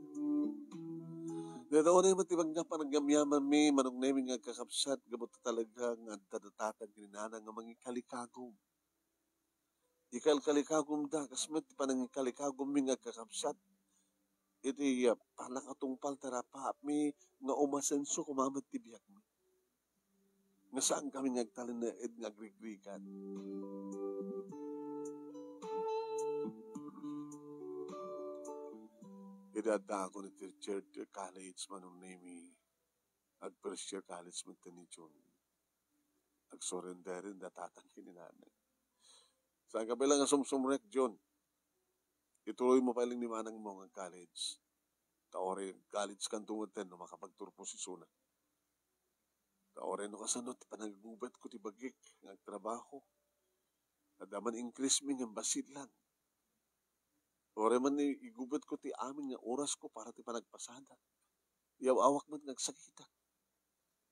Dayta unay met ti mangga panagyamyamanmi, Manong Nemi nga agkakabsat, gapu ta talaga nga adda da tatang ken ni nanang nga mangikalikagum. Ikalkalikagumda, kas met ti panangikalikagummi nga agkakabsat. Iti, ah, pannakatungpal ti rapaapmi nga umasenso koma met ti biagmi. Nga saankami nga agtalinaed nga agrigrigat. Idi addaakon iti third year college, Manong Nemi, ag first year college met ni June. Agsurrenderen da tatang ken ni nanang. Saanka pay la nga sumsumrek, June. Ituloy mo pay lang ni manangmo nga college. Ta uray college kanto metten no makapagturpos isuna. Ta uray no kasano ti panaggubatko ti bagik nga agtrabaho. Adda man increase mi ngem bassit lang. Uray man ni igubatko ti amin nga orasko para ti panagpasada. Yaw-awak met nga agsakitak.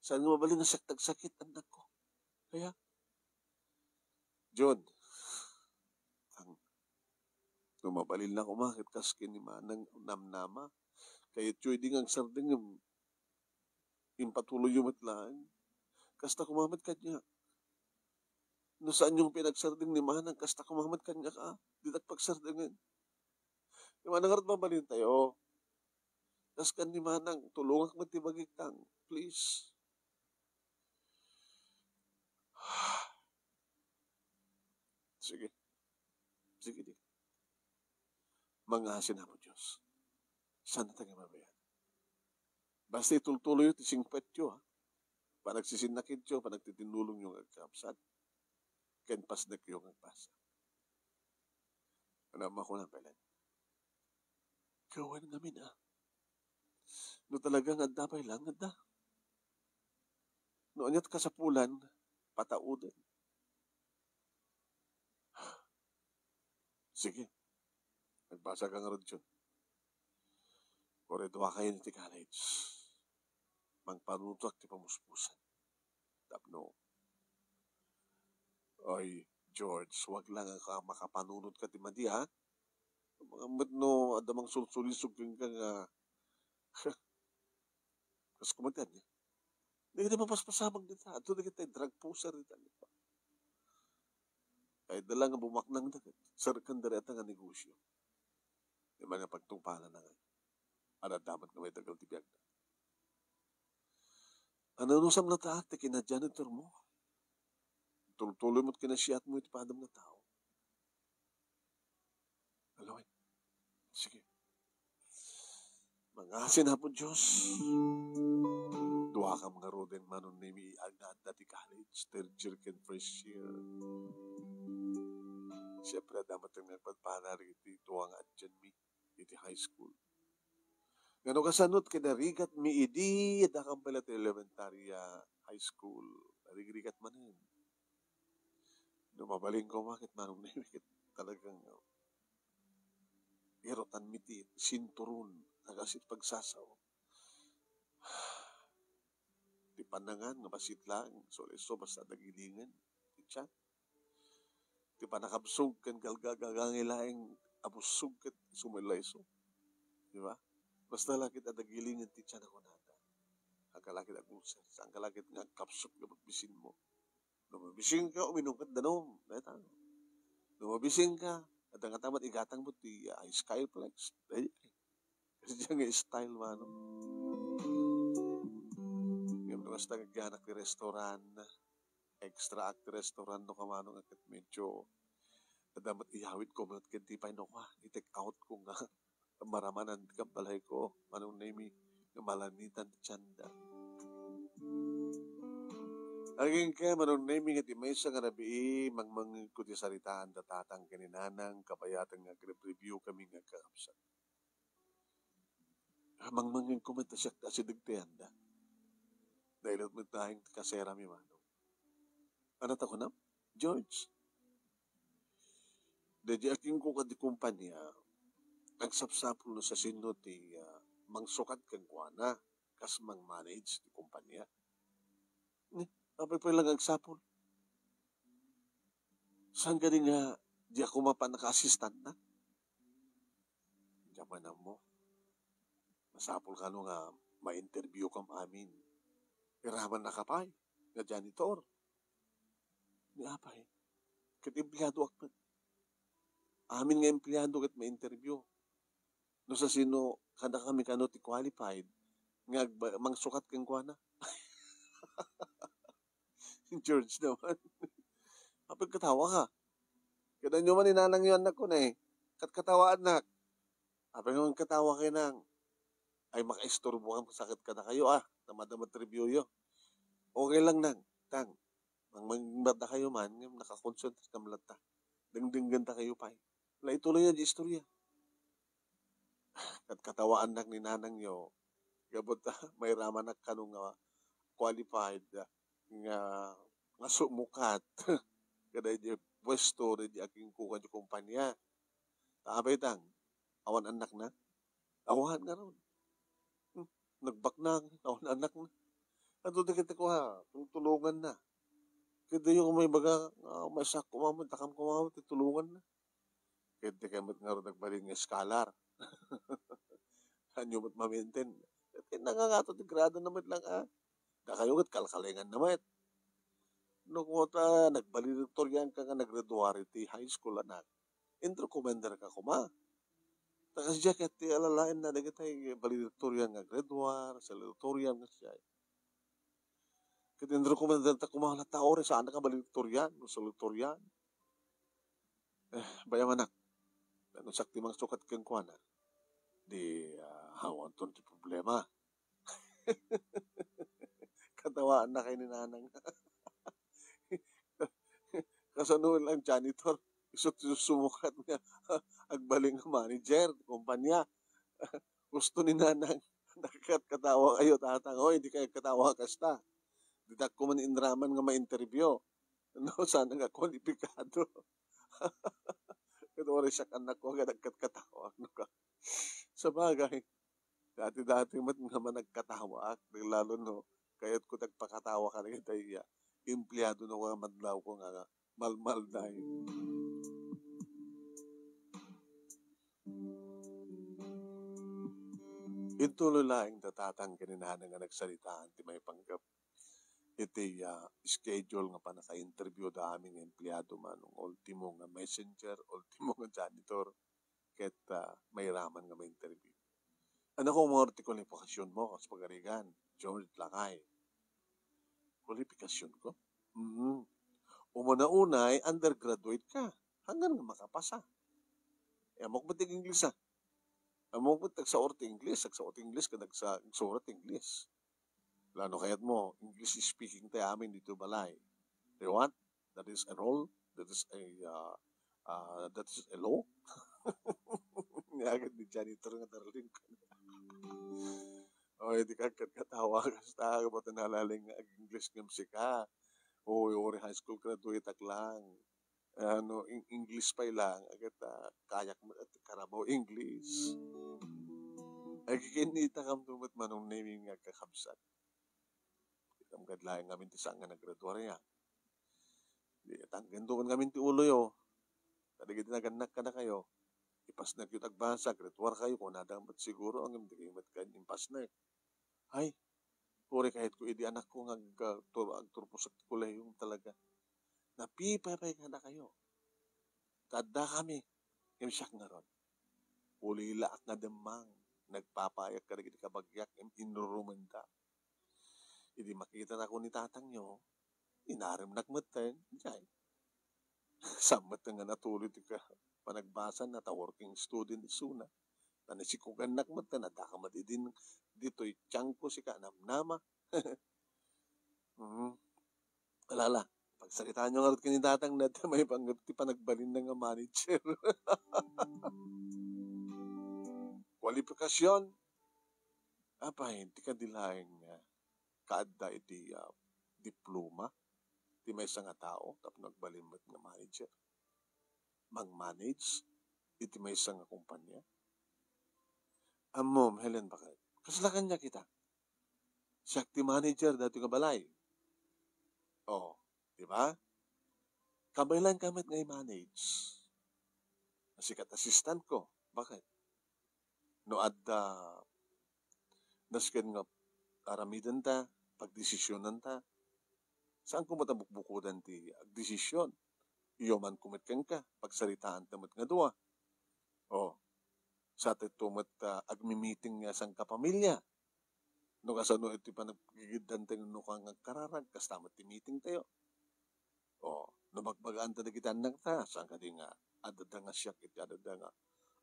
Saan nga mabalin nga siak ti agsakit, annakko. Kaya, June, ang, no mabalin la koma ket kas ken ni manang namnama, kayatyo idi nga agsardeng, impatuloyyo met laeng. Kasta koma met kaniak. No saanyo pay nga agsardeng ni manang, kasta koma met kaniak, a, ditak pagsardengen. Ni manang, ngarud, mabalintayo. Kas ken ni manang, tulongak met ti bagik, tang. Please. Sige. Sige, di. Mangngaasin Apo Dios. Saan ta nga mabayan? Basta itultuloyyo ti singpetyo, ha? Panagsisinnakityo, panagtitinnulongyo nga agkakabsat, ken pasnekyo nga agbasa. Ano, makuna pay laeng. Gawen ngamin, a. No talaga nga adda pay laeng, adda. No ania ti kasapulan, patauden. Sige. Nagbasaka ngarud, June. Uray duakayo iti college. Mangpanunotak ti pamuspusan. Tapno. Oy, George, wag lang a makapanunot ka ti madi, ha? Mga met no, adda mangsulsulisog kenka nga, kas kumantian niya. Dagiti mapaspasamak dita, adto dagiti drug pusher dita. Kayatda lang nga bumaknang da ket serrek dagita nga negosyo. Di man nga pagtungpalan na nga. Adda met nga maidagal ti biagna. Ananusam latta ti kinajanitor mo. Tultuloy mo't kinasiatmo iti padam nga tao. Alawen. Sige. Mangngaasin Apo Dios. Duakam ngaruden, Manong Nemi, nga adda ti college, third year ken first year. Siyempre, adda met nga agpadpadar iti dua nga adianmi iti high school. Ngano kasano't kinarigatmi idi addakam pay la ti elementarya, high school, narigrigat manen. No mabalin koma ket, Manong Nemi, ket talagang irutanmi ti sinturon, agassit pagsasao. Ti pannangan nga bassit laeng, isu-isu, basta adda gilingen ti tiyan. Ti pannakabsog ken galgagagangay laeng a bussog ket isu met la isu. Di ba? Basta la ket adda gilingen ti tiyan a kunada. Saan ka la ket agulsad, saan ka la ket nga agkapsut nga mabbisinmo. No mabbisinka, uminumka danum. Dayta. No mabbisinka, adda ngata met igatangmo ti, ah, Skyflex. Dayta. Kasi diay nga style, manong. Ngem no kasta nga agyanak ti restaurant, extra act ti restaurant no ka, manong, a ket medyo adda met iyawidko met ket di pay no kua, i-take out ko nga maramanan ti kabbalayko, Manong Nemy, nga malanitan ti tianda. Agingga, Manong Nemy, nga ti maysa nga rabii, mangmangngegko ti saritaan da tatang ken ni nanang, kabayaten nga agrebribio kami nga agkakabsat. Mangmangngegko met ta siak ti asideg ti tianda. Dayta met laeng ti kaserami, manong. Ania ta kunam, George? Daydi a kingko kadi kompania, agsapsapul no siasino ti, ah, mangsukat kenkuana kas mang-manage ti kompania. Ni, apay pay lang agsapul? Saan kadi nga diak koma pannaka-assistantna? Diak man ammo. Masapul kano nga ma-interview kam amin. Iramanna ka pay nga janitor. Ni apay, ket empleadoak met. Amin nga empleado ket ma-interview. No siasino kadakami kano ti qualified nga agba-, mangsukat kenkuana? George naman. Apay, katawa ka. Kada nyo man inanang yo, anak ko na eh. Kat katawa, anak. Apay nga katawa kayo nang. Ay, makaisturbo ka, masakit ka na kayo, ah. Namadama review yo. Okay lang, nang. Tang. Mang, mang, kayo man, nga nakakonsentrate ka man latta. Dengdenggen ta kayo pay. La ituloy na di istorya. Kat katawaannak ni nanang yo, gabut, mairamanak kano nga qualified nga, nga sumukat. Kada di pwesto, di agingko kadi kompanya. Ta apay tang, awan annakna? Awan ngarud. Hmm, nagbaknang, awan annakna. Adda dagiti kua, tultulonganna. Ket diyo koma ibaga, ah, maysak koma met, dakam koma met, ti tulonganna. Ket dikay met ngarud agbalin nga scholar. Haanyo met ma-maintain. Ket nangangato ti gradona met lang, ah. Dakayo ket kalkalenganna met. No kua ta nagvaledictorian ka nga naggraduar iti high school, anak, inrekomendar ka koma. Ta kasdiay ket ti alalaenna dagiti valedictorian nga graduar, salutatorian nga siya. Ket inrekomendar ta koma latta, uray saan ka valedictorian, no salutatorian. Eh, bay-am, anak. No siak ti mangsukat kenkuana, di, ah, awanton ti problema. Katawaannak ni nanang. Kasano lang janitor, isu ti sumukat nga agbalin nga manager ti kompanya. Gusto ni nanang, nagkatkatawa kayo, tatang. Oy, di kayo katawa kasta. Ditak ko man inraman nga ma-interview. No, saan nga kwalipikado? Ket uray siak, anak ko, nga nagkatkatawa, no ka? Sabagay, dati-dati met nga managkatawaak, lalo no, kayatko ti agpakatawa kadagiti empleado no nga madlawko nga, nga malmalday. Intuloy laeng da tatang ken ni nanang nga nagsaritaan ti maipanggep iti, ah, schedule nga pannaka-interview da amin nga empleado, manong, ultimo nga messenger, ultimo nga janitor, ket, ah, mairaman nga ma-interview. Ania koma ti kwalifikasionmo kas pagarigan, George Lakay? Kwalifikasionko? Mhm. Umuna unay, undergraduate ka. Hanggan nga makapasa. E, ammok met ti English, ah. Ammok met, agsao ti English, agsao ti English, ken agsa-, agsura ti English. Lalo kayatmo, English speaking tayo amin dito balay. Do you want? That is a rule? That is a, uh, uh, that is a law? Nia ket ni janitor nga darling ko. Oy, di ka ket katawa, kasta, ba't nalaling nga ag-English ngem sika? Oy, uri high school graduate ak lang. Ano, Eng-, English pay lang, agata, kayak met ti karabaw English. Agkikinnitakam to met manong naming nga agkakabsat. Itam kad laeng ngamin ti saan nga naggraduar ya. Di, tangken to ngamin ti ulo yo. Kadagiti nagannak kadakayo. Ipasnekyo ti agbasa, grade four kayo, kunada met siguro, ngem di kayo met ken impasnek. Ay, puri kayatko idi anakko nga ag-, agtur-, agturpos ti kolehium talaga. Napipay pay kadakayo. Ta addakami, ngem siak ngarud. Ulilaak nga demmang, nagpapayak kadagiti kabagiak, ngem inrurumenda. Idi makitanak ni tatangyo, inaremnak metten, diay. Saan metten nga natuloy ti ka-, panagbasana, ta working student isuna. Ta nasikugannak metten, addaka met idin ditoy tiangko, sika, namnama. Mhm. Alala, pagsaritaanyo ngarud ken ni tatang na ti maipanggep ti panagbalinna nga manager. Kwalipikasion, apay, ti kadi laeng nga kaadda iti, ah, diploma ti maysa nga tao tapno agbalin met nga manager, mang-manage iti maysa nga kumpanya? Ammom, Helen, bakit? Kasla kaniak ita. Siak ti manager daytoy nga balay. Oh, di ba? Kabaelanka met nga i-manage. Sika ti assistant ko. Bakit? No adda nasken nga aramidenta, pagdesisionanta, saanko met a bukbukodan ti agdesisyon. Iyomanko met kenka, pagsaritaanta met nga dua. Oh, sa tayo met, ah, agmi-meeting nga sangkapamilya. No kasano iti panaggigiddanta no ka nga agkararag, kasta met ti meetingtayo. Oh, no bagbagaanta dagiti annakta, saan kadi nga adda nga siak iti adda nga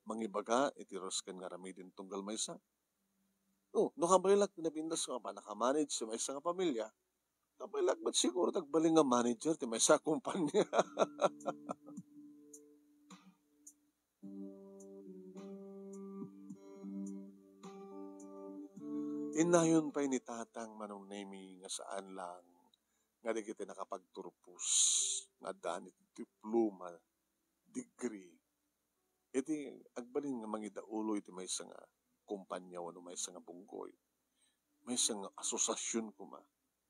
mangibaga iti rusken nga aramiden tunggal maysa? Oh, no kabaelak ti napintas nga panaka-manage ti maysa nga pamilya, kabaelak met siguro ti agbalin nga manager ti maysa a kumpanya. Innayon pay ni Tatang Manong Nemi nga saan lang nga dagiti nakapagturpos nga addaan iti diploma, degree, iti agbalin nga mangidaulo iti maysa nga kumpanya wenno maysa nga bunggoy, maysa nga asosiasion koma,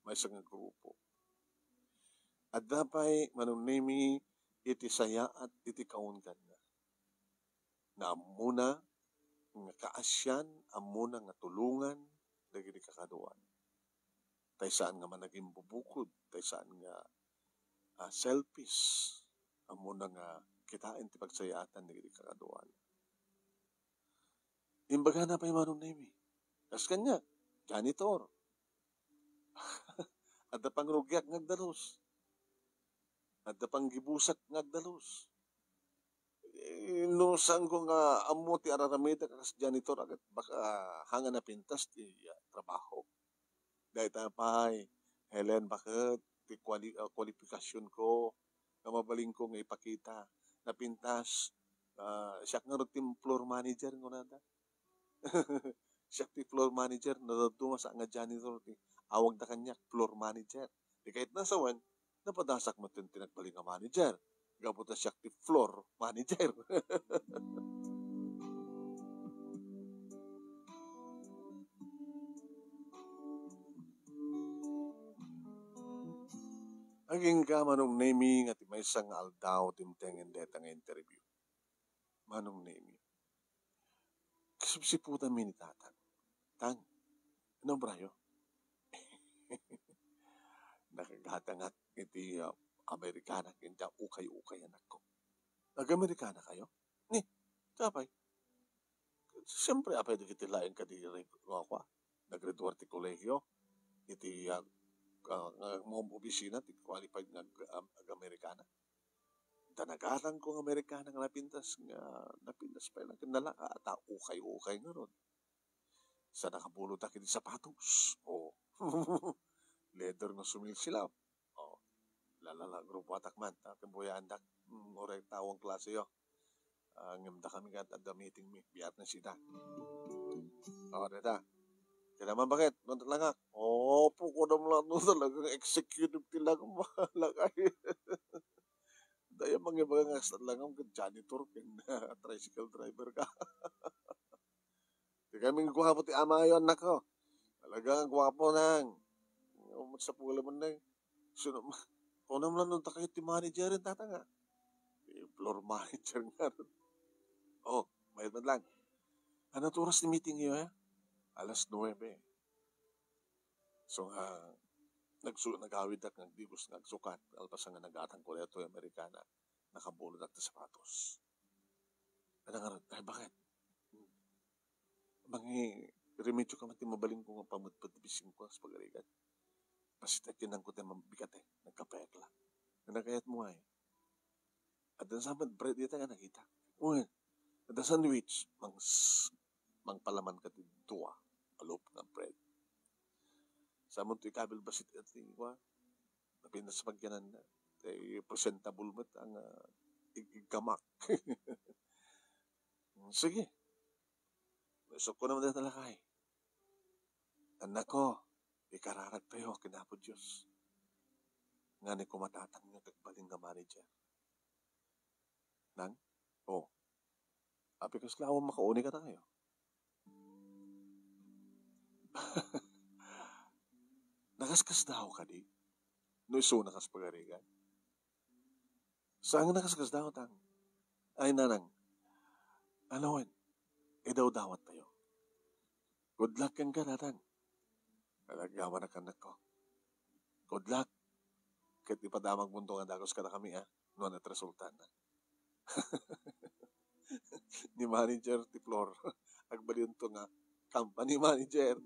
maysa nga grupo. Adda pay Manong Nemi iti sayaat iti kaungganna. Naammona nga kaasian, ammona nga tulongan dagiti kakaduan. Tay saan nga managimbubukod, tay saan nga, ah, selfish, ammona nga kitaen ti pagsayaatan dagiti kakaduan. Imbagana pay Manong Nemi, kas kaniak, janitor. Adda pangrugiak nga agdalus. Adda panggibusak nga agdalus. Eh, no saanko nga ammo ti araramidek a kas janitor, agat baka hanga napintas ti, ah, trabaho. Dayta pay, Helen, baket ti kwali-, ah, kwalipikasionko nga mabalinko nga ipakita. Napintas, ah, siak ngarud ti floor manager, kunada. Siak ti floor manager, nadadduma sa nga janitor ti awagda kaniak, floor manager. Di kayat na sawen, napadasak met ti nagbalin nga manager. Gapu ta siak ti floor manager. Agingga, Manong Nemi, nga ti maysa nga aldaw dimtengen dayta nga interview. Manong Nemi. Kasipsiputanmi ni Tatang. Tang, ano, brayo? Nakagatangak iti, ah, Amerikana ken ti ukay-ukay, anakko. Ag-Amerikana kayo? Ni, apay? Siyempre, apay dagiti laeng kadi, nga kua, naggraduar ti kolehiyo, iti, ah, ah, nga, mga opisina, ti qualified nga ag-, ag-Amerikana. Ta nagatangko nga Amerikana nga napintas, nga napintas pay lang, nalaka, ta ukay-ukay ngarud. Sa nakabulodak iti sapatos. Oh. Leather nga sumilsilap. Oh. Lalala, grupo atak man. Ta, kimbuyaandak. Mm, uray tawang klase yo. Ah, ngem dakami ket adda meeting mi, Biyernes ita. Oh, deta. Kailangan bakit? Nonton langak. Opo, kunam lang no talagang executive ti langak. Lakay. Daya mangibaga nga kasta langam ket janitor ken tricycle driver ka. Di kami guwapo ti amayo, anakko. Talaga, guwapo nang. Umat sa pula man nang. Sino ma-, kunam lang no dakayo ti manager, Tatang, ah. Ti floor manager nga. Oh, Mayat met lang. Anat oras ti meeting yo, eh? Alas nuebe. So nga, nagsu-, nagawiddak nga agdigos nga agsukat, kalpasan nga nagatangko daytoy Americana, nakabulodak ti sapatos. Ano nga, ay, bakit? Mangi-remedyo ka man ti mabalinko nga pamedped ti bisinko, kas pagarigan. Pasit a kinanko ti mabikate, nagkapeak la. Ano kayat mo ay? Adda sa met bread dita nga nakita. Uy, adda sandwich, mang s-, mangpalaman ka ti dua, a loaf nga bread. Sa mo ti kabil basit ka ti, wa? Napinas pagyananna. Tay presentable met ang, ah, ig-, igkamak. Sige. Isukko naman dita lakay. Annakko, ikararagtayo ken Apo Dios. Nga ni kumatatangyo ti agbalin nga manager. Nang? Oh. Apay kasla awan makauni kadakayo? Nakaskasdaaw kadi? No isuna kas pagarigan? Saan nga nakaskasdaaw, Tang? Ay, nanang. Ano wen? Idawdawattayo. Good luck kenka, Tatang. Alagyaman a kannakko. Good luck. Ket ipadamagmonto nga dagus kadakami, a, no ania ti resultana. Ni manager ti floor. Agbalionto nga company manager.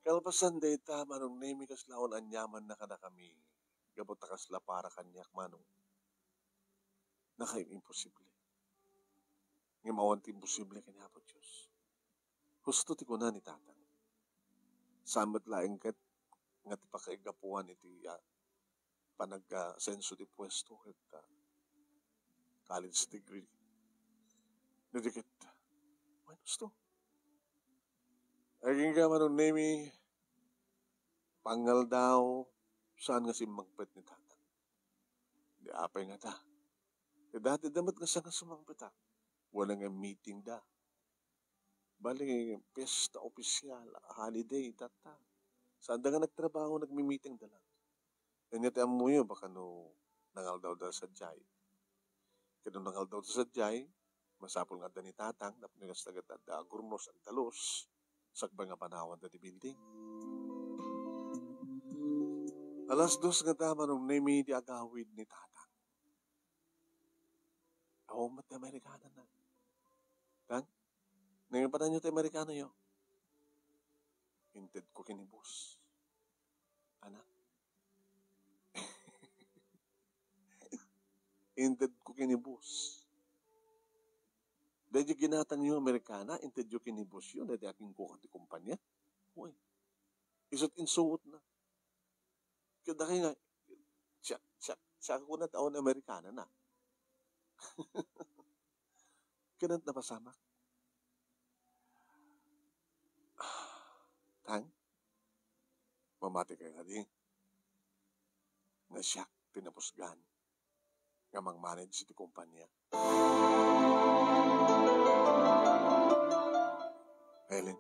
Kalpasan dayta, Manong Nemi, kasla awan aniamanna kadakami. Gapu ta kasla para kaniak, Manong. Nakaim-imposible. Ngem awan ti imposible ken Apo Dios. Husto ti kuna ni Tatang. Saan met laeng ket nga ti pakaigapuan iti, ah, panag-asenso ti puesto ket, ah, college degree. Dagiti ket, wen, husto. Agingga, Manong Nemi, pangaldaw, saan nga simmangpet ni Tatang? Di apay ngata. Ti dati da met nga saan nga sumangpet, a. Wala nga meeting da. Bali, piyesta opisial, holiday, tatta. Saan da nga nagtrabaho, nagmi-meeting da lang. Ania ti ammoyo, baka no nangaldaw da sadiay. Ket no nangaldaw da sadiay, masapul nga adda ni Tatang, tapno kasta ket adda agurnos, agdalus, sakbay nga panawan da ti building. Alas dos nga da, Manong Nemi, di agawid ni Tatang. Awan met ti Amerikana na. Tang? Nangipatan yo ti Amerikano yo. Inted ko kini boss. Anak. Inted ko kini boss. Daydi ginatang yo Amerikana, inted yo kini boss yo, daydi aking kuka ti kumpanya. Uy. Isut insuot na. Kada kay nga, siya, siya, siya ko na taon Amerikana na. Kanat napasamak. Tang, mamati ka kadi nga siak ti napusgan nga mang-manage iti kumpanya. Helen,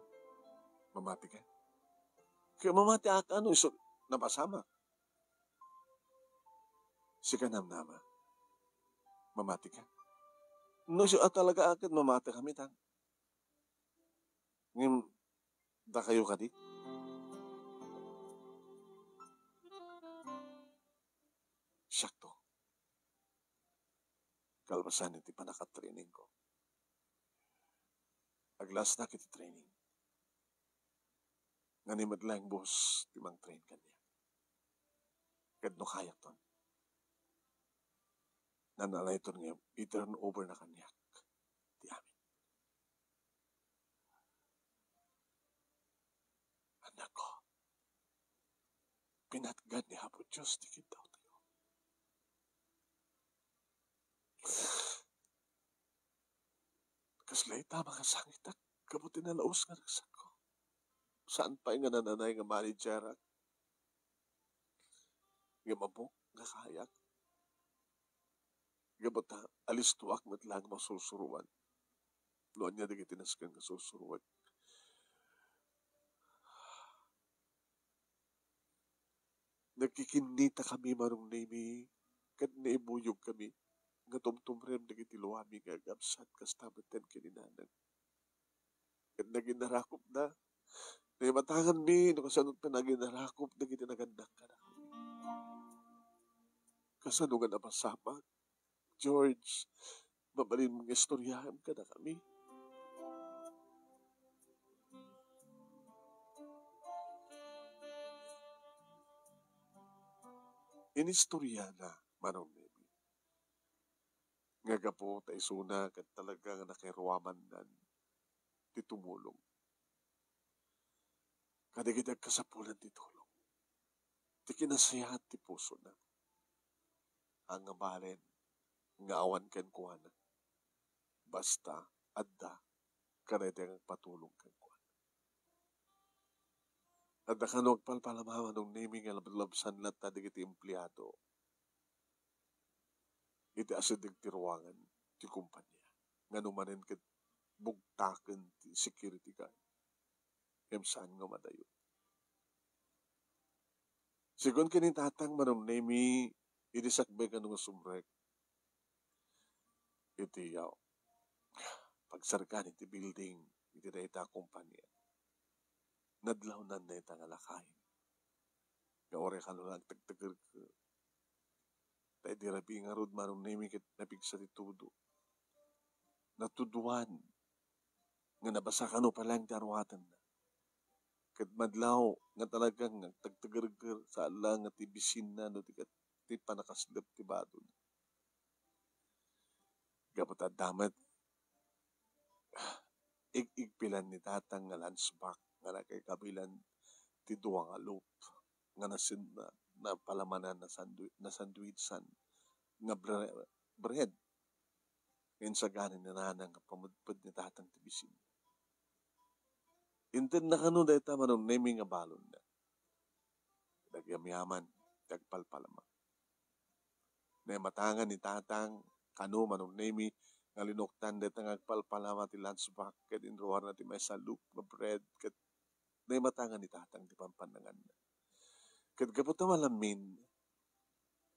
mamati ka? Kaya mamati ak, ano, iso, napasamak. Sika, Namnama, mamati ka? No, isu a talaga a ket mamati kami, Tang. Ngem, dakayo kadi? Siakto. Kalpasan iti panakatraining ko. Aglasnak iti training. Nga ni met laeng boss ti mang-train kaniak. Ket no kayatton, nanalayton nga i-turn over na kaniak ti amin. Annakko, pinatgan ni Apo Dios ti kiddawtayo. Kasla ita, masangitak gapu ti nalaus nga ragsakko. Saan pay nga nananay nga managerak? Ngem ammok nga kayak. Gapu ta alistoak met laeng masursuroan. No ania dagiti nasken nga sursuroek. Nagkikinnitakami, Manong Nemi, ket naibuyogkami nga tumtumrem dagiti luami nga agabsat kasta metten ken ni Nanang. Ket naginarakupda. Naimatanganmi no kasano ti naginarakop dagiti nagannang kadakami. Kasano nga napasamak, George, mabalin nga istoryaem kadakami? Inistoryana, Manong Nemi, nga gapu ta isuna ket talaga nga nakairuamannan ti tumulong kadagiti agkasapulan ti tulong, ti kinasayaat ti pusona. Angabalen nga awan kenkuana, basta adda kadagiti agpatulong kenkuana. Adda kano agpalpalama, Manong Nemi, nga lablabsan latta dagiti empleado iti asideg ti ruangan ti kompania, ngano manen ket bugtaken ti security guard ngem saan nga madayo. Sigun ken ni Tatang, Manong Nemi, idi sakbay kano nga sumrek iti, ah, pagsarkan iti building iti dayta a kompania, nadlawnan dayta nga lakay nga uray kano nga agtegtegerger. Ta idi rabii ngarud, Manong Nemi, ket napigsa ti tudo. Natudoan nga nabasa kano pay laeng ti aruatenna. Ket madlaw nga talagang agtegtegerger, saan laeng nga ti bisinna no di ket ti pannakaslep ti badona. Gapu ta adda met ig-igpilan ni Tatang nga lunch bag nga nakaikabilan ti dua nga loaf nga nasin-, na, napalamanan, nasandwi-, nasandwichsan nga bre-, bread nga insagana ni Nanang nga pamedped ni Tatang ti bisin. Intedna kano dayta, Manong Nemi, nga balonna. Nagyamyaman ti agpalpalama. Naimatangan ni Tatang kano, Manong Nemi, nga linuktan dayta nga agpalpalama ti lunch bag ket inruarna ti maysa a loaf nga bread ket naimatangan ni Tatang ti pampannanganna. Ket gapu ta malamin,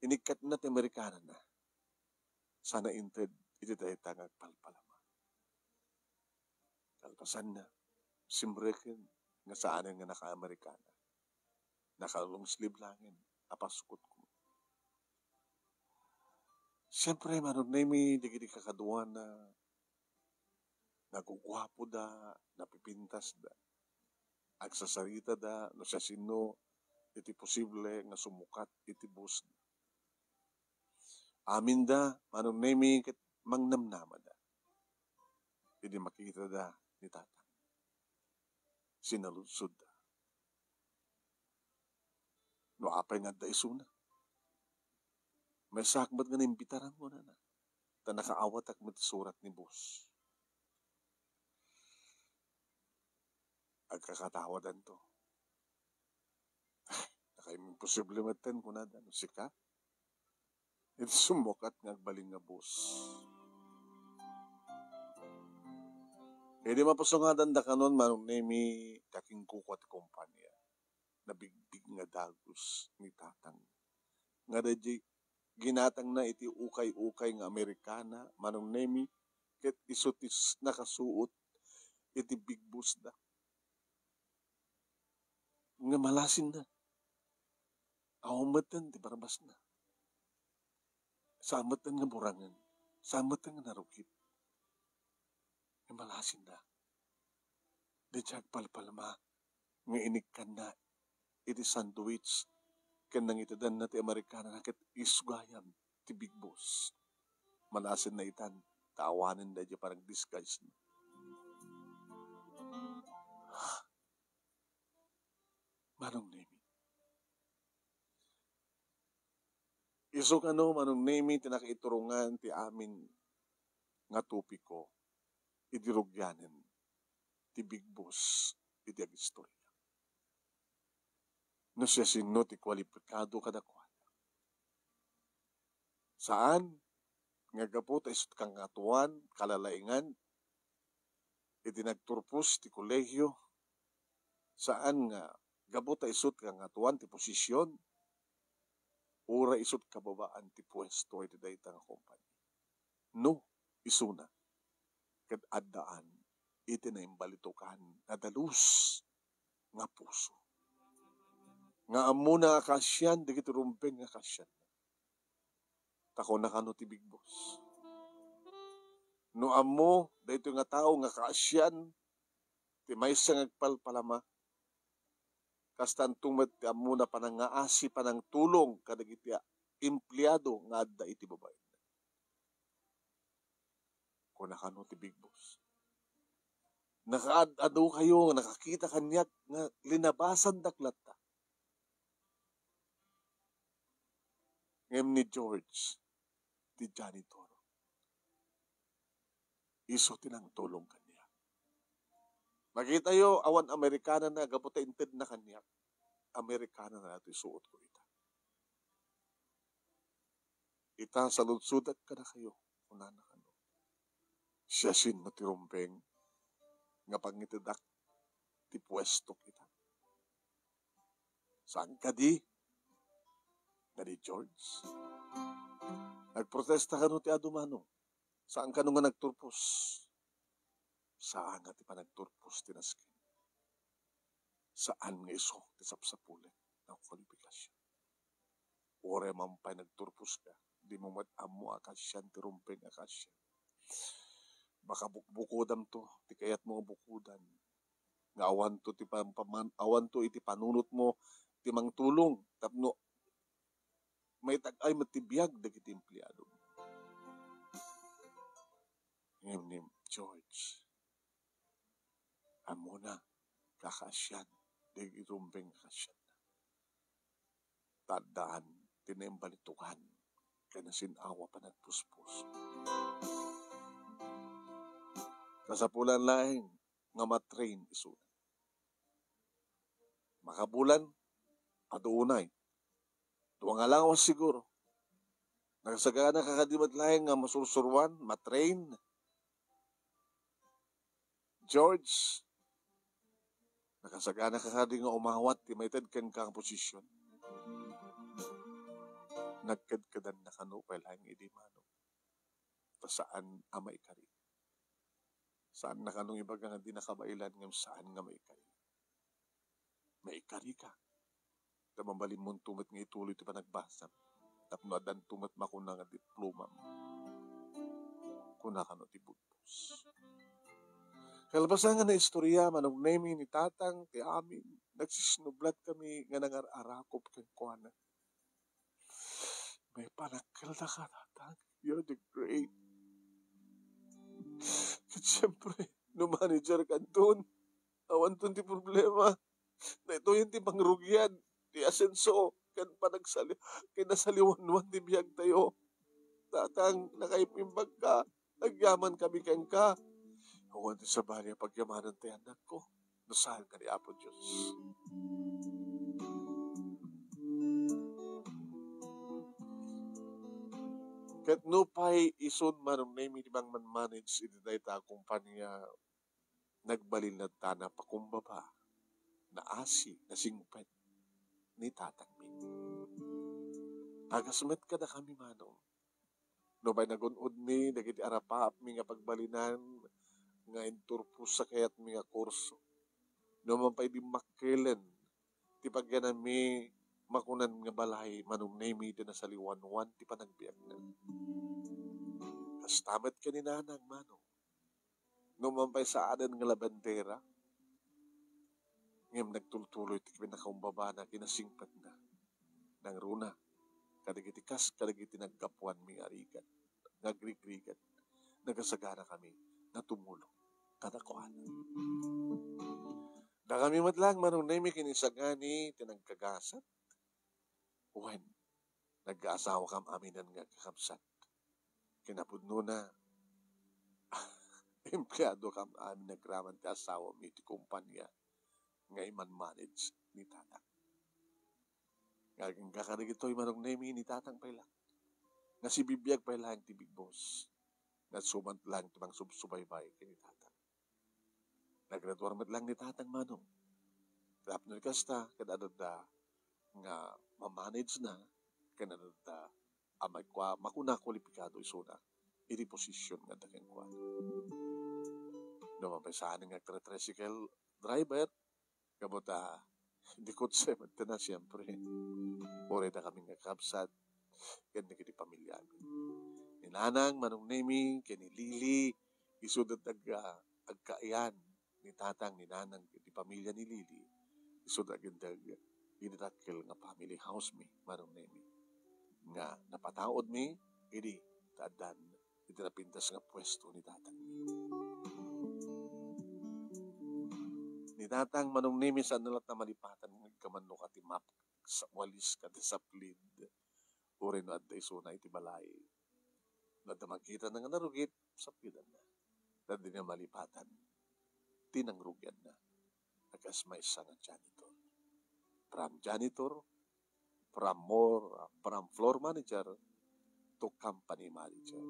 inikkatna ti Amerikanana sana inted iti dayta nga agpalpalama. Kalpasanna, simreken nga saanen nga naka-Amerikana. Naka-long sleeve laengen a paskot koma. Siempre, Manong Nemi, dagiti kakaduana, naguguapoda, napipintasda. Agsasaritada no siasino iti posible nga sumukat iti busna. Aminda, Manong Nemi, ket mangnamnamada idi makitada ni Tatang. Sinaludsodda no apay nga adda isuna. Maysaak met nga naimbitaran, kunana, ta nakaawatak met ti surat ni boss. Agkakatawadanto. Ay, nakaimposible metten, kunada, no sika iti sumukat nga agbalin nga boss. Idi mapasungadan dakanon, Manong Nemi, ti akinkukua ti kompania. Nabigbig nga dagus ni Tatang nga daydi ginatangna iti ukay-ukay nga Amerikana, Manong Nemi, ket isu ti s-, nakasuot iti big boss da. Nga malasinna. Awan metten ti barbasna. Saan metten nga burangen. Saan metten nga narukit. Nga malasinna. Daydi agpalpalama nga inikkanna iti sandwich ken nangitedanna ti Amerikana ket isu gayam ti Big Boss. Malasinna itan ta awanen daydi panagdisguise-na. Manong Nemi. Isu kano, Manong Nemi, ti nakaiturongan ti amin nga topiko idi rugianen ti Big Boss iti agistorya. No siasino ti kualipikado kadakuada. Saan nga gapu ta isut' kangatoan, kalalaingan, iti nagturpos ti kolegio, saan nga gapu ta isut' kangatoan ti posision, Uray isut' kababaan ti puesto iti dayta nga kompania. No, isuna, ket addaan iti naimbalitokan nga dalus nga puso. Nga ammona a kaasian dagiti rumbeng nga kaasianna. Ta kuna kano ti Big Boss, "No ammo daytoy nga tao nga kaasian ti maysa nga agpalpalama, kastanto met ti ammona panangngaasi, panangtulong kadagiti empleado nga adda iti babaenna." Kuna kano ti Big Boss, "Nakaad-ado kayo, nakakita kaniak nga linabasandak latta." Ngem ni George, ti janitor, isu ti nangtulong kaniak. Makitayo, awan Amerikanana gapu ta intedna kaniak. Amerikanana ti suotko ita. Ita, saludsodak kadakayo, kunana kano. Siasino ti rumbeng nga pangitedak ti puestok ita? Saan kadi nga ni George? Nagprotesta kano ti adu, manong? Saan kano nga nagturpos? Saan nga ti panagturpos ti nasken. Saan nga isu ti sapsapulen nga kwalipikasion. Uray man pay nagturpos ka, dimo met ammo a kaasian ti rumbeng a kaasian. Makabukbukodamto ti kayatmo a bukodan. Nga awanto ti pam-, paman-, awanto iti panunotmo ti mangtulong tapno maitag-ay met ti biag dagiti empleado. Ngem ni George, ammona, kakaasian, dagiti rumbeng a kaasianna. Ta addaan ti naimbalitokan ken nasin-awa panagpuspuso. Kasapulan laeng nga matrain isuna. Makabulan, adu unay. Dua nga lawas siguro. Nakasagana ka kadi met laeng nga masursuroan, matrain? George, nakasagana ka kadi nga umawat ti maited kenka nga posisyon? Nagkedkedanna kano pay laeng idi, manong. Ta saan a maikari. Saan na kanong ibaga nga di nakabaelan ngem saan nga maikari. Maikari ka. Ta mabalinmonto met nga ituloy ti panagbasam tapno addanto met makuna nga diplomam. Kuna kano ti Big Boss. Kalpasan nga naistorya, Manong Nemi, ni Tatang ti amin, nagsisnublat kami nga nangar-arakop kenkuana. May panagkalda ka, Tatang. You're the great. Ket siyempre, no manager kanton, awanton ti problema. Daytoyen ti pangrugian, ti asenso, ken panagsali-, kinasaliwanwan ti biagtayo. Tatang, nakaimbag ka. Agyaman kami kenka. Awan ti sabali a pagyamanan ti anakko no saan nga ni Apo Dios. Ket nupay isun, Manong Nemi, ti mangmanmanage iti dayta a kompania, nagbalin latta a napakumbaba, naasi, nasingpet ni Tatang Min. Agas met kadakami, Manong. Nupay nagun-odmi dagiti arapaapmi nga pagbalinan nga inturpos a kayatmi nga kurso, no man pay dimmakkelen ti pagyananmi makunan nga balay, Manong Nemi, ti nasaliwanwan ti panagbiagna. Kasta met ken ni Nanang, Manong. No man pay saanen nga labandera, ngem nagtultuloy ti kinakaumbabana, kinasingpetna. Nangruna kadagiti kas kadagiti naggapuanmi nga rigat, nga agrigrigat, nagasagana kami nga tumulong kadakuada. Dakami met laeng, Manong Nemi, ken isagani ti nagkagasat. Wen, nagkaasawa kam aminen nga agkakabsat. Kinapudnona, empleado kam amin agraman ti asawam iti kompania nga iman-manage ni Tatang. Nga agingga kadagitoy, Manong Nemi, ni Tatang pay la. Nga sibibiag pay laeng ti Big Boss. Nga suman laeng ti mangsubsubaybay ken ni Tatang. Nagraduar met laeng ni Tatang, Manong. Tapno kasta, ket adda nga mamanage na, ken adda a maikua-, makuna kwalipikado isuna iti position nga adda kenkuana. No mapasanen nga agtra-tricycle driver, kabota, di kotse met na, siempre. Uray dakami nga kabsat, ken dagiti pamiliami. Ni Nanang Manong Nemi, ken ni Lily, isuda agka-, agkaian ni Tatang, ni Nanang, iti pamilya ni Lily, isuda agindeg iti dakkel nga family house mi, Manong Nemi, nga napataudmi idi ta addan iti napintas nga puesto ni Tatang. Ni Tatang Manong Nemi, saan na latta malipatan nga agkamannok a ti map, sa walis, ken ti saplid. Uray no adda isuna iti balay. No adda makitana nga narugit, saplidanna. Ta dina malipatan ti nangrugianna. Akas maysa nga janitor. From janitor, from more, from floor manager to company manager.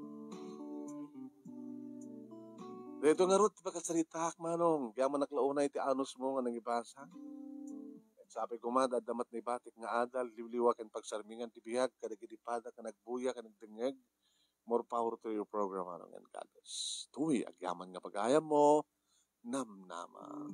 Daytoy ngarud ti pakasaritaak, Manong. Agyaman la unay ti anusmo nga nangibasa. Sabi koma, adda met naibatik nga adal, liwliwa ken pagsarmingan ti biag kadagiti pada ken agbuya ken agdengngeg. More power to your program, Manong, and God bless. Tuy, agyaman nga pagayammo, namnama.